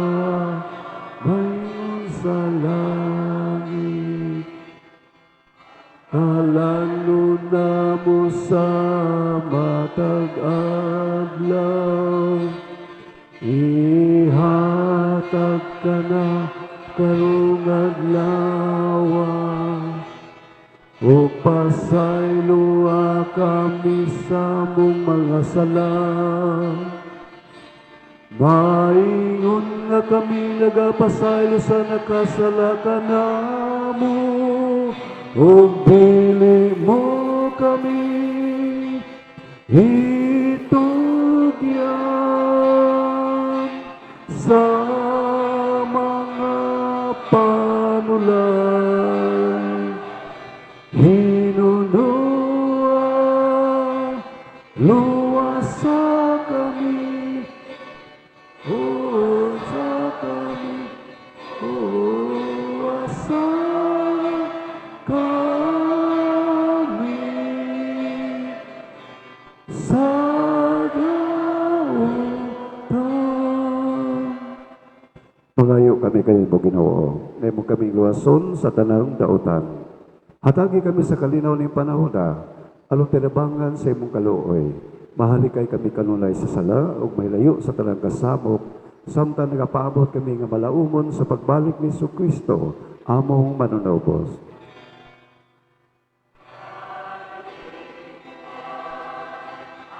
maingon sa langit. Halangdon namo sa matag adlaw, ihatag kana karong adlaw, ug pasayloa kami sa among mga sala, maingon nga kami nagapasaylo sa nakasala kanamo, ug dili mo kami itugyan sa mga panulay. Hinunua, luwasa kami, luwasa kami, luwasa kami sa dautan. Mangayo kami kanimo, Ginoo, nga imo kaming luwason sa tanang dautan. Hatagi kami sa kalinaw ning panahona, aron tinabangan sa imong kaluoy. Mahalikay kami kanunay sa sala ug mahilayo sa tanang kasamok, samtang nagapaabot kami nga malaumon sa pagbalik ni Kristo, among manunubos.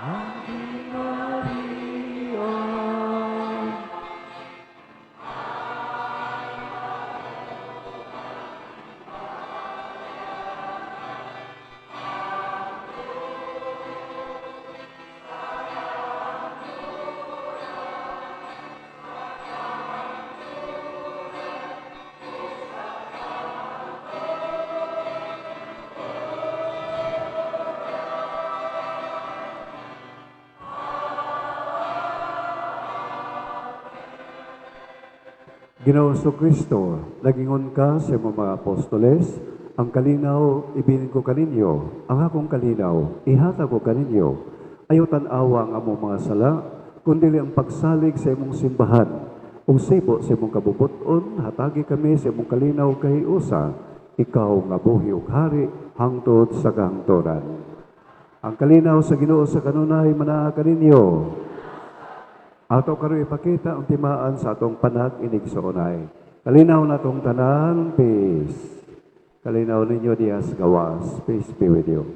Ang gingharian. Ginoong Kristo, nagingon ka sa imong mga apostoles, ang kalinaw ibilin ko kaninyo, ang akong kalinaw ihatag ko kaninyo. Ayaw tan-awa ang among mga sala, kundi ang pagsalig sa imong simbahan. Ug sibo sa imong kabubut-on, hatagi kami sa imong kalinaw kahiusa, ikaw nga buhi ug hari hangtod sa kahangturan. Ang kalinaw sa Ginoo sa kanunay manaa kaninyo. Ato karon ipakita ang timaan sa atong panag-inigsoonay. Kalinaw natong tanan, peace. Kalinaw ninyo diha sa gawas. Peace be with you.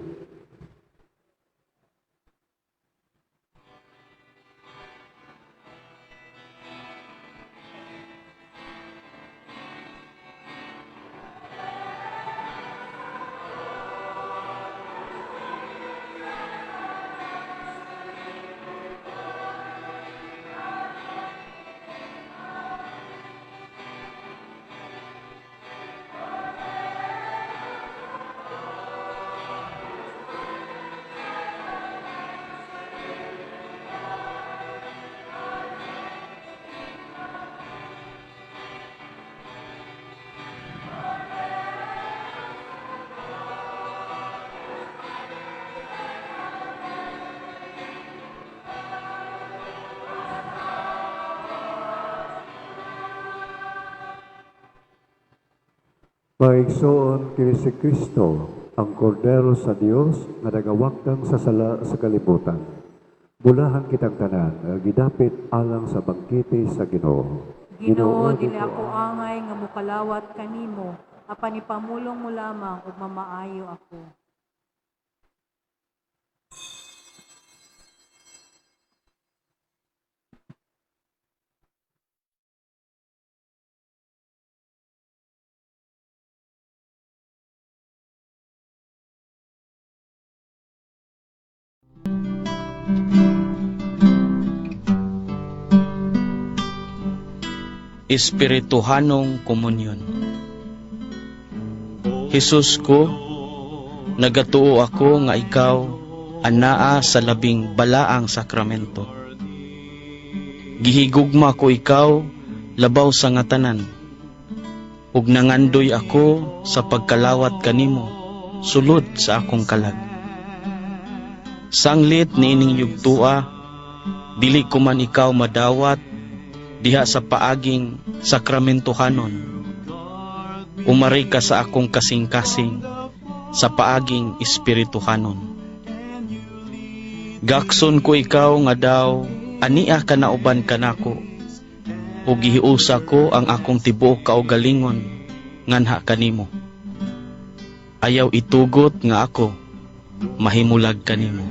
Mga igsoon, kini si Kristo, ang Kordero sa Dios nga nagawagtang sa sala sa kalibutan. Bulahan kitang tanan, nga gidapit alang sa bangkete sa Ginoo. Ginoo, dili ako angay nga mokalawat kanimo, apan ipamulong mo lamang ug mamaayo ako. Espirituhanong Komunyon. Jesus ko, nagatuo ako nga ikaw anaa sa labing balaang sakramento. Gihigugma ko ikaw labaw sa nga tanan, ug nangandoy ako sa pagkalawat kanimo sulod sa akong kalag. Sanglit niining yugtua, dili ko man ikaw madawat diha sa paaging sakramentohanon. Umari ka sa akong kasing-kasing sa paaging espirituhanon. Gakson ko ikaw nga daw ania ka nauban kanako, ug gihiusa ko ang akong tibuok kaugalingon nganha kanimo. Ayaw itugot nga ako mahimulag kanimo.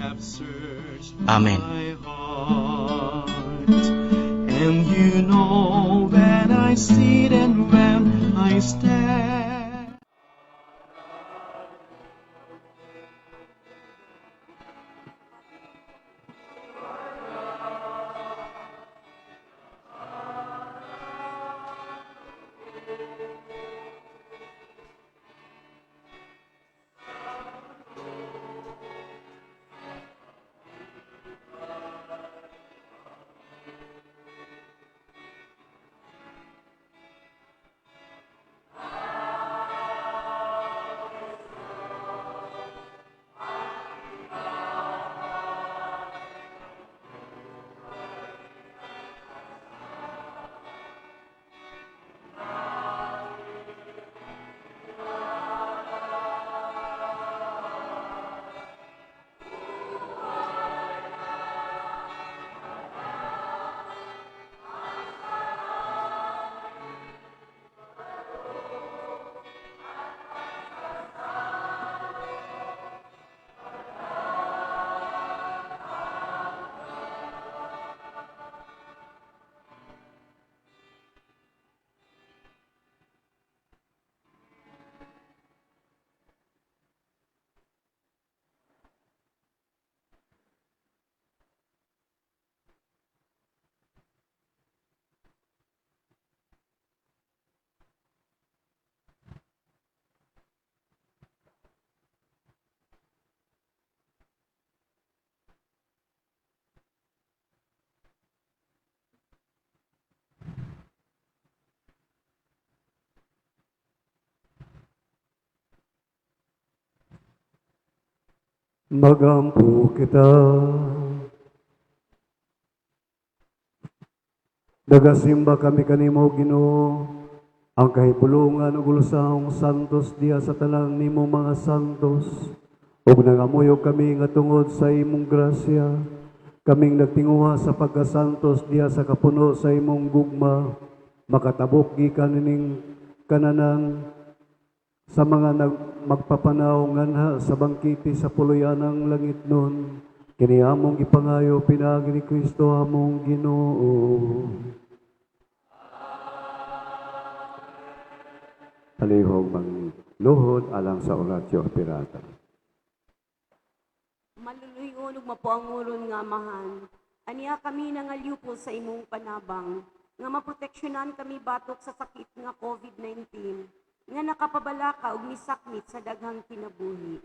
Amen. And you know when I sit and when I stand. Magampo kita. Nagasimba kami kanimo, Ginoo, ang kahipulungan ug ulusahong santos diha sa tanan nimo mga santos. Ug nangamuyo kami nga tungod sa imong grasya, kaming nagtinguha sa pagkasantos diha sa kapuno sa imong gugma, makatabok gikan nining kananan sa mga magpapanaw nganha sa bangkete sa puloy-anang langit nun. Kini among gipangayo pinaagi ni Kristo among Ginoo. Palihog mangluhod alang sa oratio pirata. Maluluy-on ug mapuanguron nga Amahan, aniya kami nangalyupo sa imong panabang, nga maproteksyonan kami batok sa sakit nga COVID-19, nga nakapabalaka ug misakmit sa daghang kinabuhi.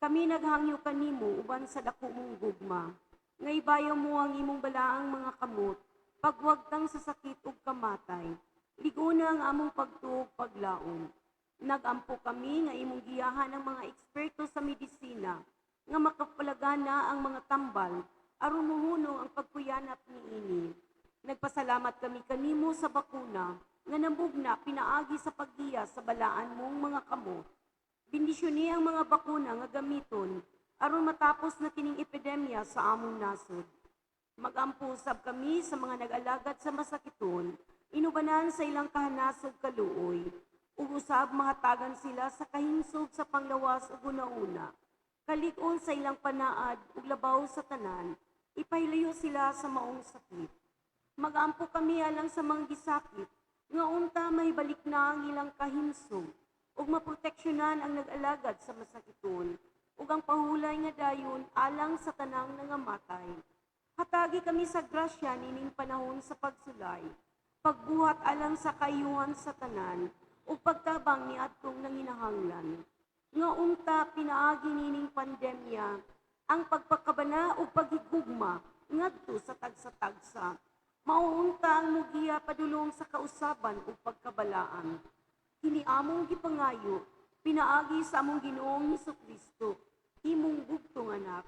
Kami naghangyo kanimo uban sa dako mong gugma, nga ibayaw mo ang imong balaang mga kamot, pagwagtang sa sakit ug kamatay. Liguna ang among pagtuo ug paglaom. Nagampo kami nga imong giyahan ang mga eksperto sa medisina, nga makapalagana ang mga tambal, aron mohunong ang pagkuyanap niini. Nagpasalamat kami kanimo sa bakuna, nga namugna pinaagi sa paggiya sa balaan mong mga kamot. Bendisyoni ang mga bakuna nga gamiton aron matapos na kining epidemya sa among nasod. Magampo sab kami sa mga nag-alagad sa masakiton, inubanan sa ilang kahanas ug kaluoy, ug usab mahatagan sila sa kahimsog sa panglawas ug hunahuna. Kalig-on sa ilang panaad ug labaw sa tanan, ipahilayo sila sa maong sakit. Magampo kami alang sa mga gisakit, nga unta mahibalik na ang ilang kahimsog, ug maproteksyonan ang nag-alagad sa masakiton, ug ang pahulay nga dayon alang sa tanang nangamatay. Hatagi kami sa grasya nining panahon sa pagsulay, pagbuhat alang sa kaayuhan sa tanan, ug pagtabang niadtong nanginahanglan. Nga unta pinaagi nining pandemya ang pagpakabana ug paghigugma ngadto sa tagsa-tagsa. Mao unta ang mugiya padulong sa kausaban ug pagkabalaan. Kini among gipangayo pinaagi sa among Ginoong Hesukristo, imong bugtong anak,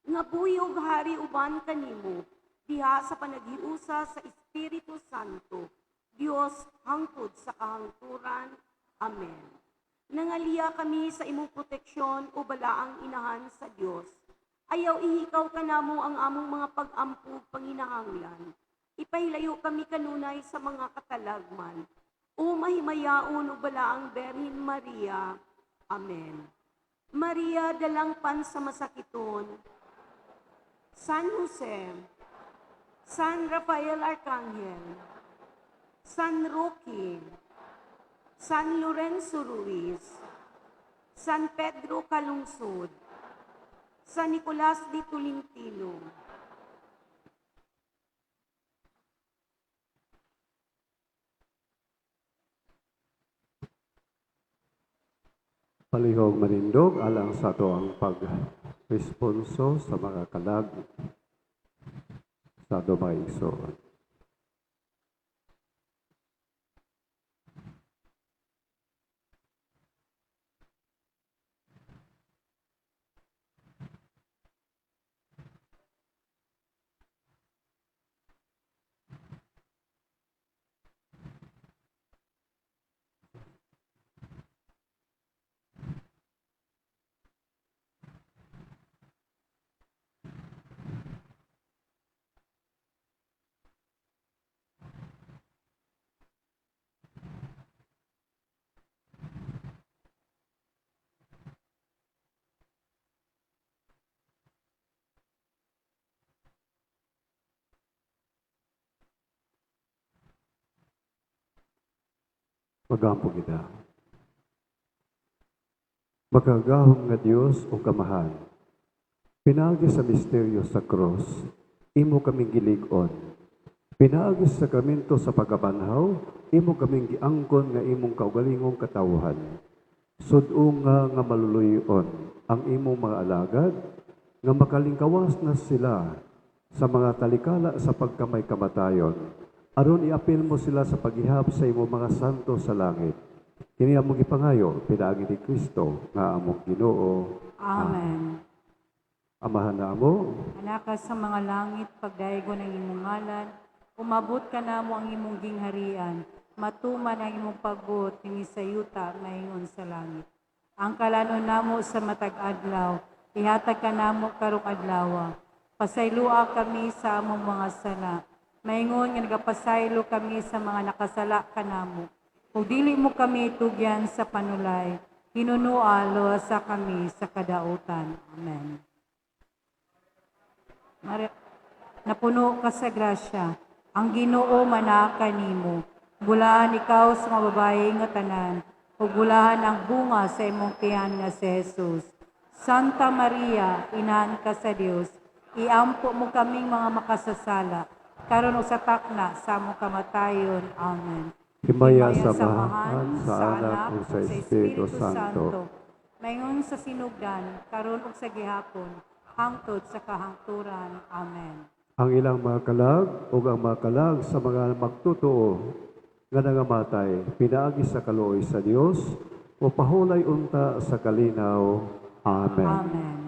nga buhi ug hari uban kanimo diha sa panaghiusa sa Espiritu Santo, Dios hangtod sa kahangturan. Amen. Nangaliya kami sa imong proteksyon, o balaang inahan sa Dios. Ayaw ihikaw kanamo ang among mga pag-ampo ug panginahanglan. Ipahilayo kami kanunay sa mga katalagman. O mahimayaon ug balaang Birhen Maria. Amen. Maria, dalangpan sa masakiton. San Jose, San Rafael Arcangel, San Roque, San Lorenzo Ruiz, San Pedro Calungsod, San Nicolas de Tolentino. Palihog manindog alang sa atoang pag-responso sa mga kalag sa ato mga igsoon. Magampo kita. Makagagahom nga Dios ug Amahan, pinaagi sa misteryo sa cross, imo kaming gilig-on. Pinaagi sa sakramento sa pagkabanhaw, imo kaming giangkon nga imong kaugalingong katawhan. Sud-unga nga maluluyon ang imong mga alagad, nga makalingkawas na sila sa mga talikala sa pagkamay kamatayon. Aron iapil mo sila sa paghihap sa imong mga santo sa langit. Kini among gipangayo pinaagi ni Kristo nga among Ginoo. Amen. Amahan namo, Anaka sa mga langit, pagdaygon ang imong ngalan, umabot kanamo ang imong gingharian, matuman ang imong pagbuot dinhi sa yuta maingon sa langit. Ang kalanon namo sa matag adlaw, ihatag kanamo karong adlaw. Pasayloa kami sa among mga sala, maingon nga nagapasaylo kami sa mga nakasala kanamo. Ug dili mo kami tugyan sa panulay, hinunua luwasa kami sa kadautan. Amen. Maria, napuno ka sa grasya, ang Ginoo manaa kanimo. Bulahan ikaw sa mga babae nga tanan, ug bulahan ang bunga sa imong tiyan nga si Jesus. Santa Maria, inahan ka sa Dios, iampo mo kaming mga makasasala, karon ug sa takna sa among kamatayon. Amen. Himaya sa Amahan, sa Anak, ug sa Espiritu Santo. Maingon sa sinugdan, karon ug sa gihapon, hangtod sa kahangturan. Amen. Ang ilang mga kalag ug ang mga kalag sa mga magtotoo nga nangamatay pinaagi sa kaluoy sa Dios, mopahulay unta sa kalinaw. Amen. Amen.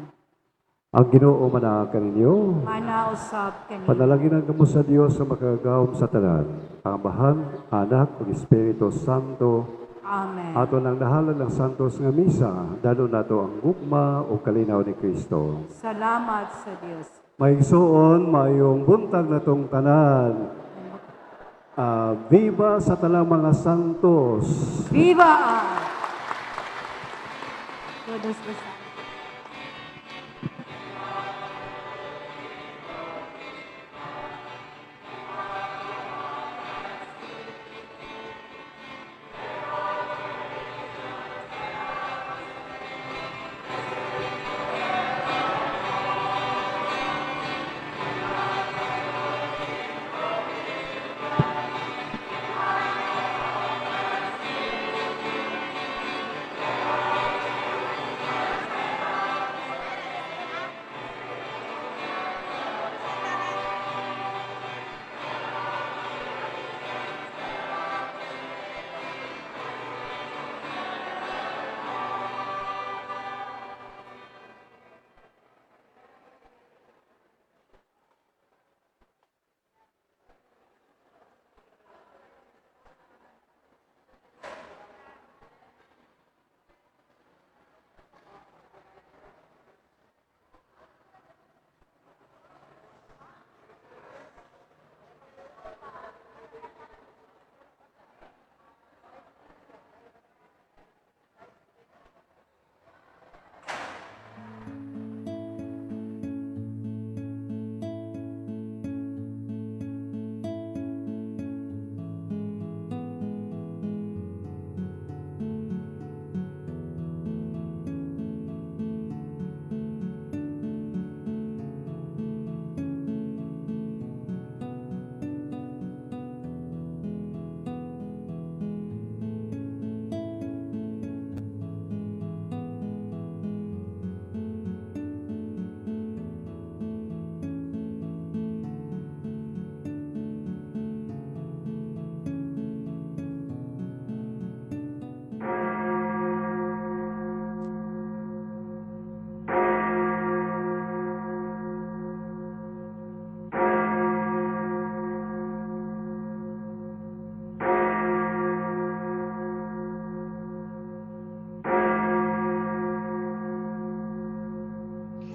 Ang Ginoo manaa kaninyo. Mana usab kanimo. Panalangin kamo sa Dios sa makagagahom sa tanan. Ang Amahan, Anak, ug Espiritu Santo. Amen. Ato nang nahalan ng santos nga misa, dalo nato ang gugma o kalinaw ni Kristo. Salamat sa Dios. Maigsuon, mayong buntag natong tanan. Ah, viva sa tanang mga santos. Viva! Todos basta.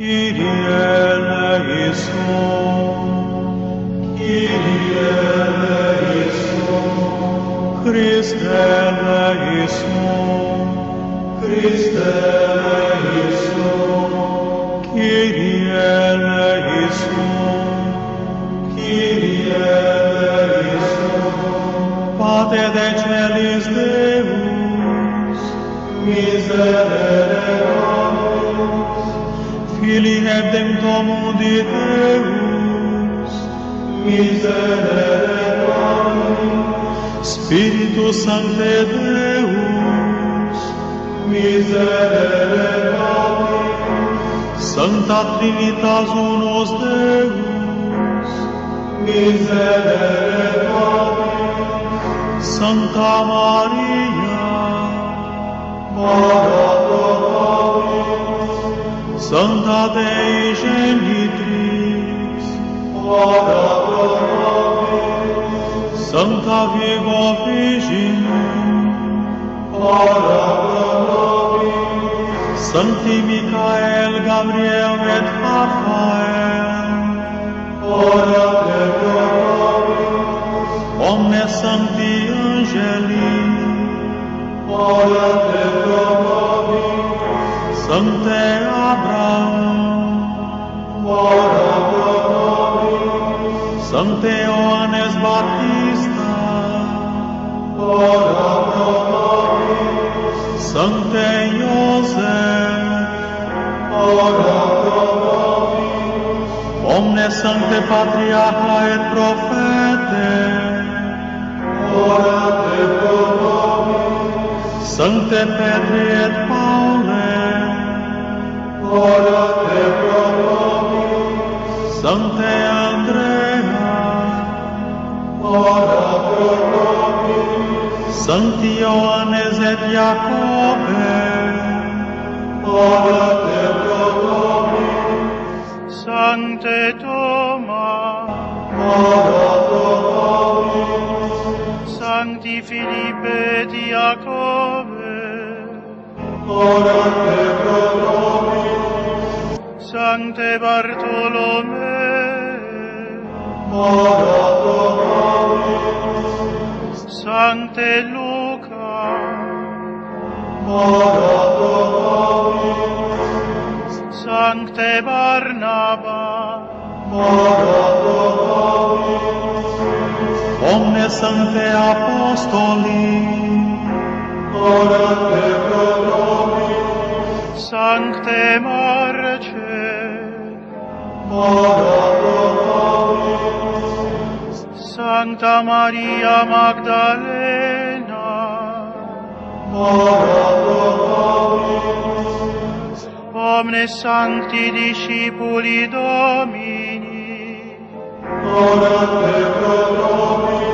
Kyrie eleison, Kyrie eleison, Christe eleison, Christe eleison, Kyrie eleison, Kyrie eleison, Pater de celis Deus, miserere nobis, Filii Redemptor mundi Deus, miserere nobis, Spiritus Sancte Deus, miserere nobis, Sancta Trinitas unus Deus, miserere nobis, Sancta Maria, ora pro nobis, Sancta Dei Genitrix, ora pro nobis, Sancta Virgo Virgine, ora pro nobis, Sancti Michael, Gabriel et Raphael, ora pro nobis, omnes sancti angeli, ora pro nobis, Sancte Abraham, ora pro nobis, Sancte Ioannes Baptista, ora pro nobis, Sancte Iosef, ora pro nobis, omnes sancte patriarcha et prophete, ora pro nobis, Sancte Petri et Paule, ora pro nobis, Sancte Andrea, ora pro nobis, Sancti Ioannes et Jacobe, ora pro nobis, Sancte Thomas, Ora pro nobis. Sancti Philippe et Iacobe, Orate pro nobis. Sancte Bartolomé, Ora pro nobis. Sancte Luca, Ora pro nobis. Sancte Barnaba, Ora pro nobis. Omnes Sancte Apostoli, Orate pro nobis. Sancte Marce, Ora pro nobis. Sancta Maria Magdalena, Ora pro nobis. Omnes Sancti Discipuli Domini, Orate pro nobis.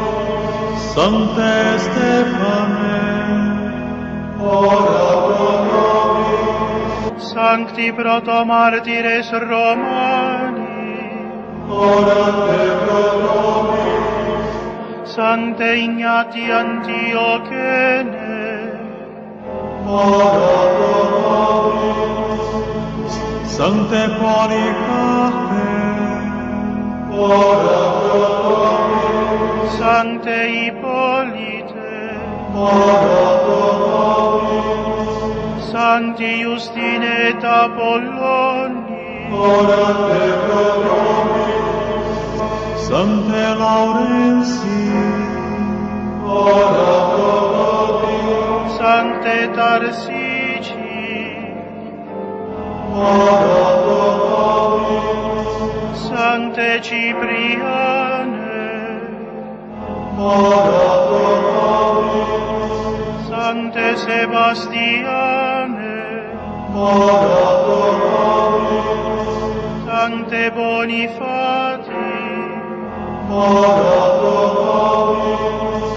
Sancte Stephane, Ora pro nobis. Sancti Protomartires Romani, Orate pro nobis. Sancte Ignati Antiochene, Ora pro nobis. Sancte Polycarpe, Ora pro nobis. Sancte Hippolyte, Ora pro nobis. Sancti Justine et Apolloni, Orate pro nobis. Sancte Laurentii, Ora pro nobis. Sancte Tarsici, Ora pro nobis. Sancte Cipriane, Ora pro nobis. Sancte Sebastiane, Ora pro nobis. Sancte Bonifati, Ora pro nobis.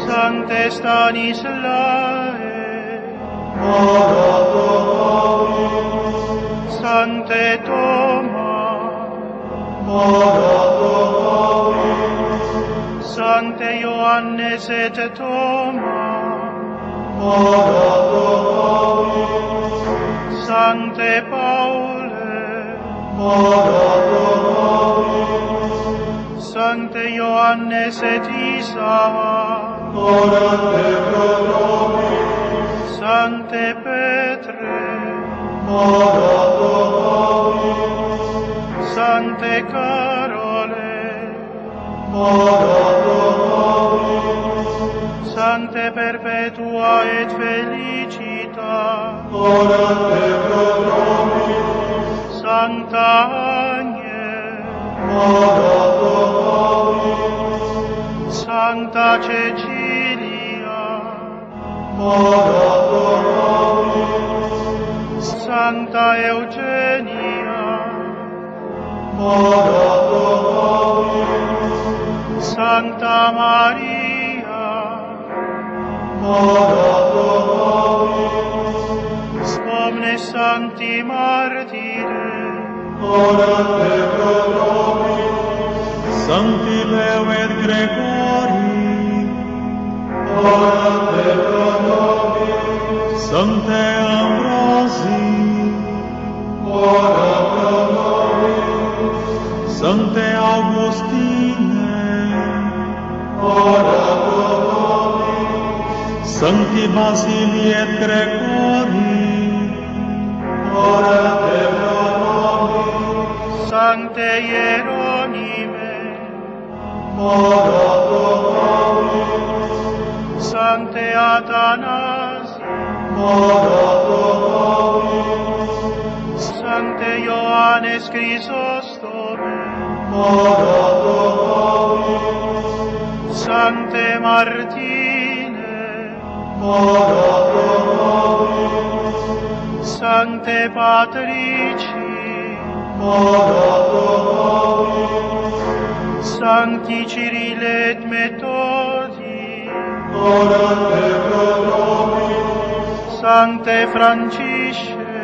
Sancte Stanislae, Ora pro nobis. Sancte Thoma, Ora pro nobis. Sancte Ioannes et Thoma, Ora pro nobis. Sancte Paule, Ora pro nobis. Sancte Ioannes et Isaac, Orate pro nobis. Sancte Petre, Ora pro nobis. Sancte Carole, Ora pro nobis. Sancte Perpetua et Felicita, Orate pro nobis. Sancta Agnes, Ora pro nobis. Sancta Cecilia, Ora pro nobis. Sancta Eugenia, Ora pro nobis. Sancta Maria, Ora pro nobis. Omnes Sancti Martires, Orate pro nobis. Sancti Leo et Gregori, Orate pro nobis. Sancte Ambrosi, Ora pro nobis. Sancte Augustine, Ora pro nobis. Sancti Basili et Gregori, Orate pro nobis. Sancte Hieronyme, Ora pro nobis. Sancte Athanasi, Ora pro nobis. Sancte Ioannes Chrysostome, Ora pro nobis. Sancte Martine, Ora pro nobis. Sancte Patrici, Ora pro nobis. Sancti Cyrille et Methodi, Orate pro nobis. Sancte Francisce,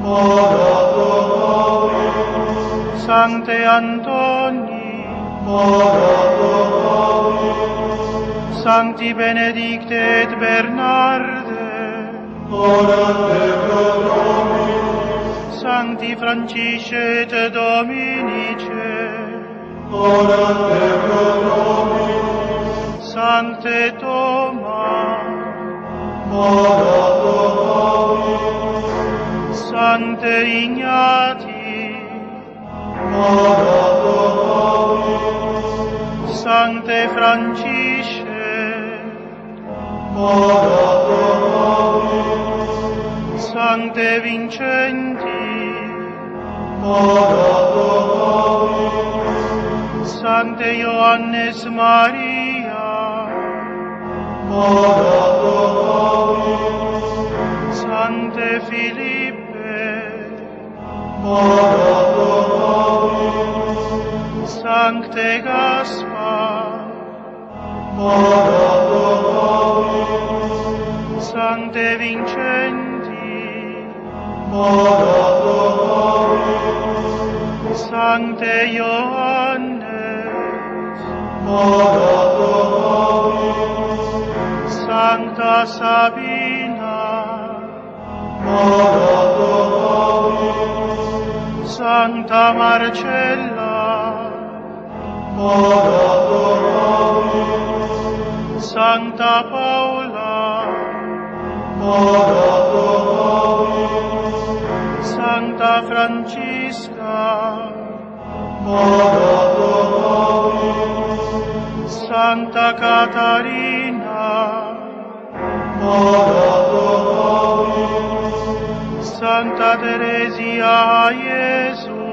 Ora pro nobis. Sancte Antoni, Ora pro nobis. Sancti Benedicte et Bernarde, Orate pro nobis. Sancti Francisce et Dominice, Orate pro nobis. Sancte Toma, Ora pro nobis. Sancte Ignati, Ora pro nobis. Sancte Francisce, Ora pro nobis. Sancte Vincenti, Ora pro nobis. Sancte Ioannes Maria, Ora pro nobis. Sancte Philippe, Ora pro nobis. Sancte Gaspar, Ora pro nobis. Sancte Vincenti, Ora pro nobis. Sancte Ioannes, Ora pro nobis. Sancta Sabina, Ora pro nobis. Sancta Marcella, Ora pro nobis. Sancta Paula, Ora pro nobis. Sancta Francisca, Ora pro nobis. Sancta Catarina, Ora pro nobis. Sancta Teresia Iesu,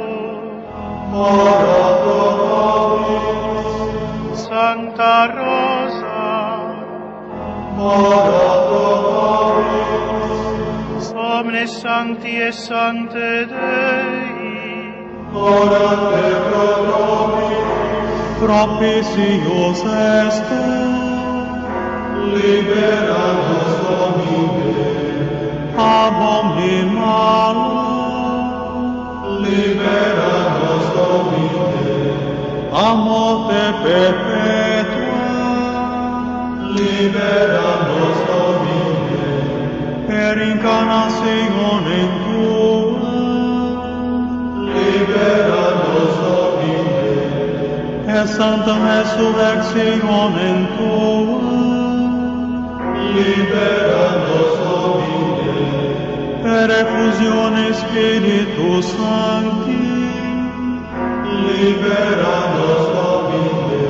Ora pro nobis. Sancta Rosa, Ora pro nobis. Omnes Sancti et Sancte Dei, Orate pro nobis. Propitius esto, Libera nos Domine, ab omni malo, libera nos Domine, a morte perpetua, libera nos Domine, per incarnationem tua, libera nos Domine, et sanctam resurrectionem tua, libera nos Domine, per effusione Spiritus Sancti, libera nos Domine,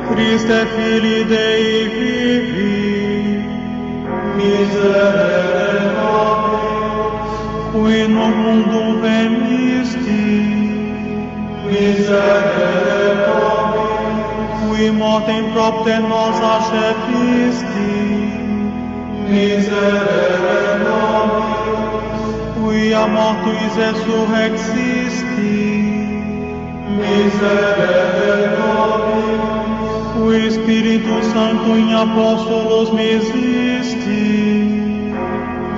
Christe Filii Dei vivi, miserere nobis, qui in mundum venisti, miserere nobis, qui mortem propter nos accepisti, miserere nobis, qui a mortuis resurrexisti, miserere nobis, qui Spiritus Sanctum in apostolos misisti,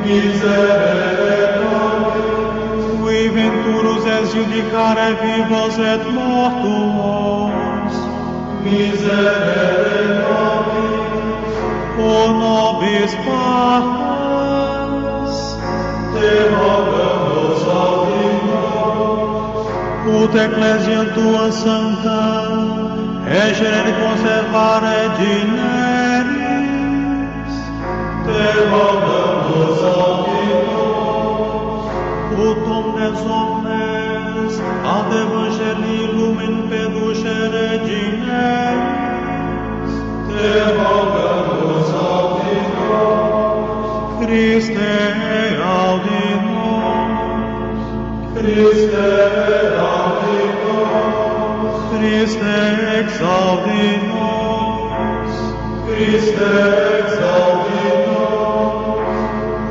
miserere nobis, qui venturus es judicare vivos et mortuos, miserere nobis, o nobis pacas, te rogamus audi nos, ut ecclesiam tua sanctam regere et conservare dineris, te rogamus audi nos, ut omnes homines ad evangelii lumen perducere dineris, te rogamus audi nos, Christe audi nos, Christe audi nos, Christe exaudi nos, Christe exaudi nos,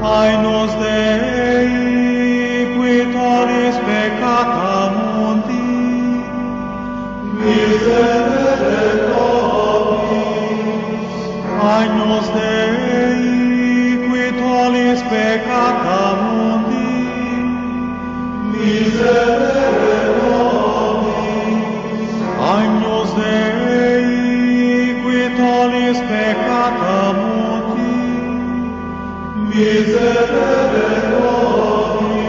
Agnus Dei, qui tollis peccata mundi, miserere nobis, Agnus Dei, qui tollis peccata mundi, miserere. Miserere nobis.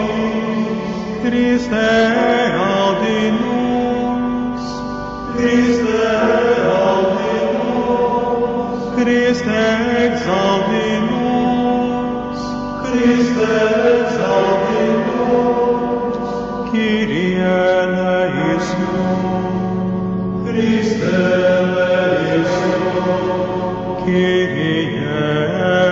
Christe audi nos. Christe audi nos. Christe exaudi nos. Christe exaudi nos. Kyrie eleison. Christe eleison. Kyrie eleison.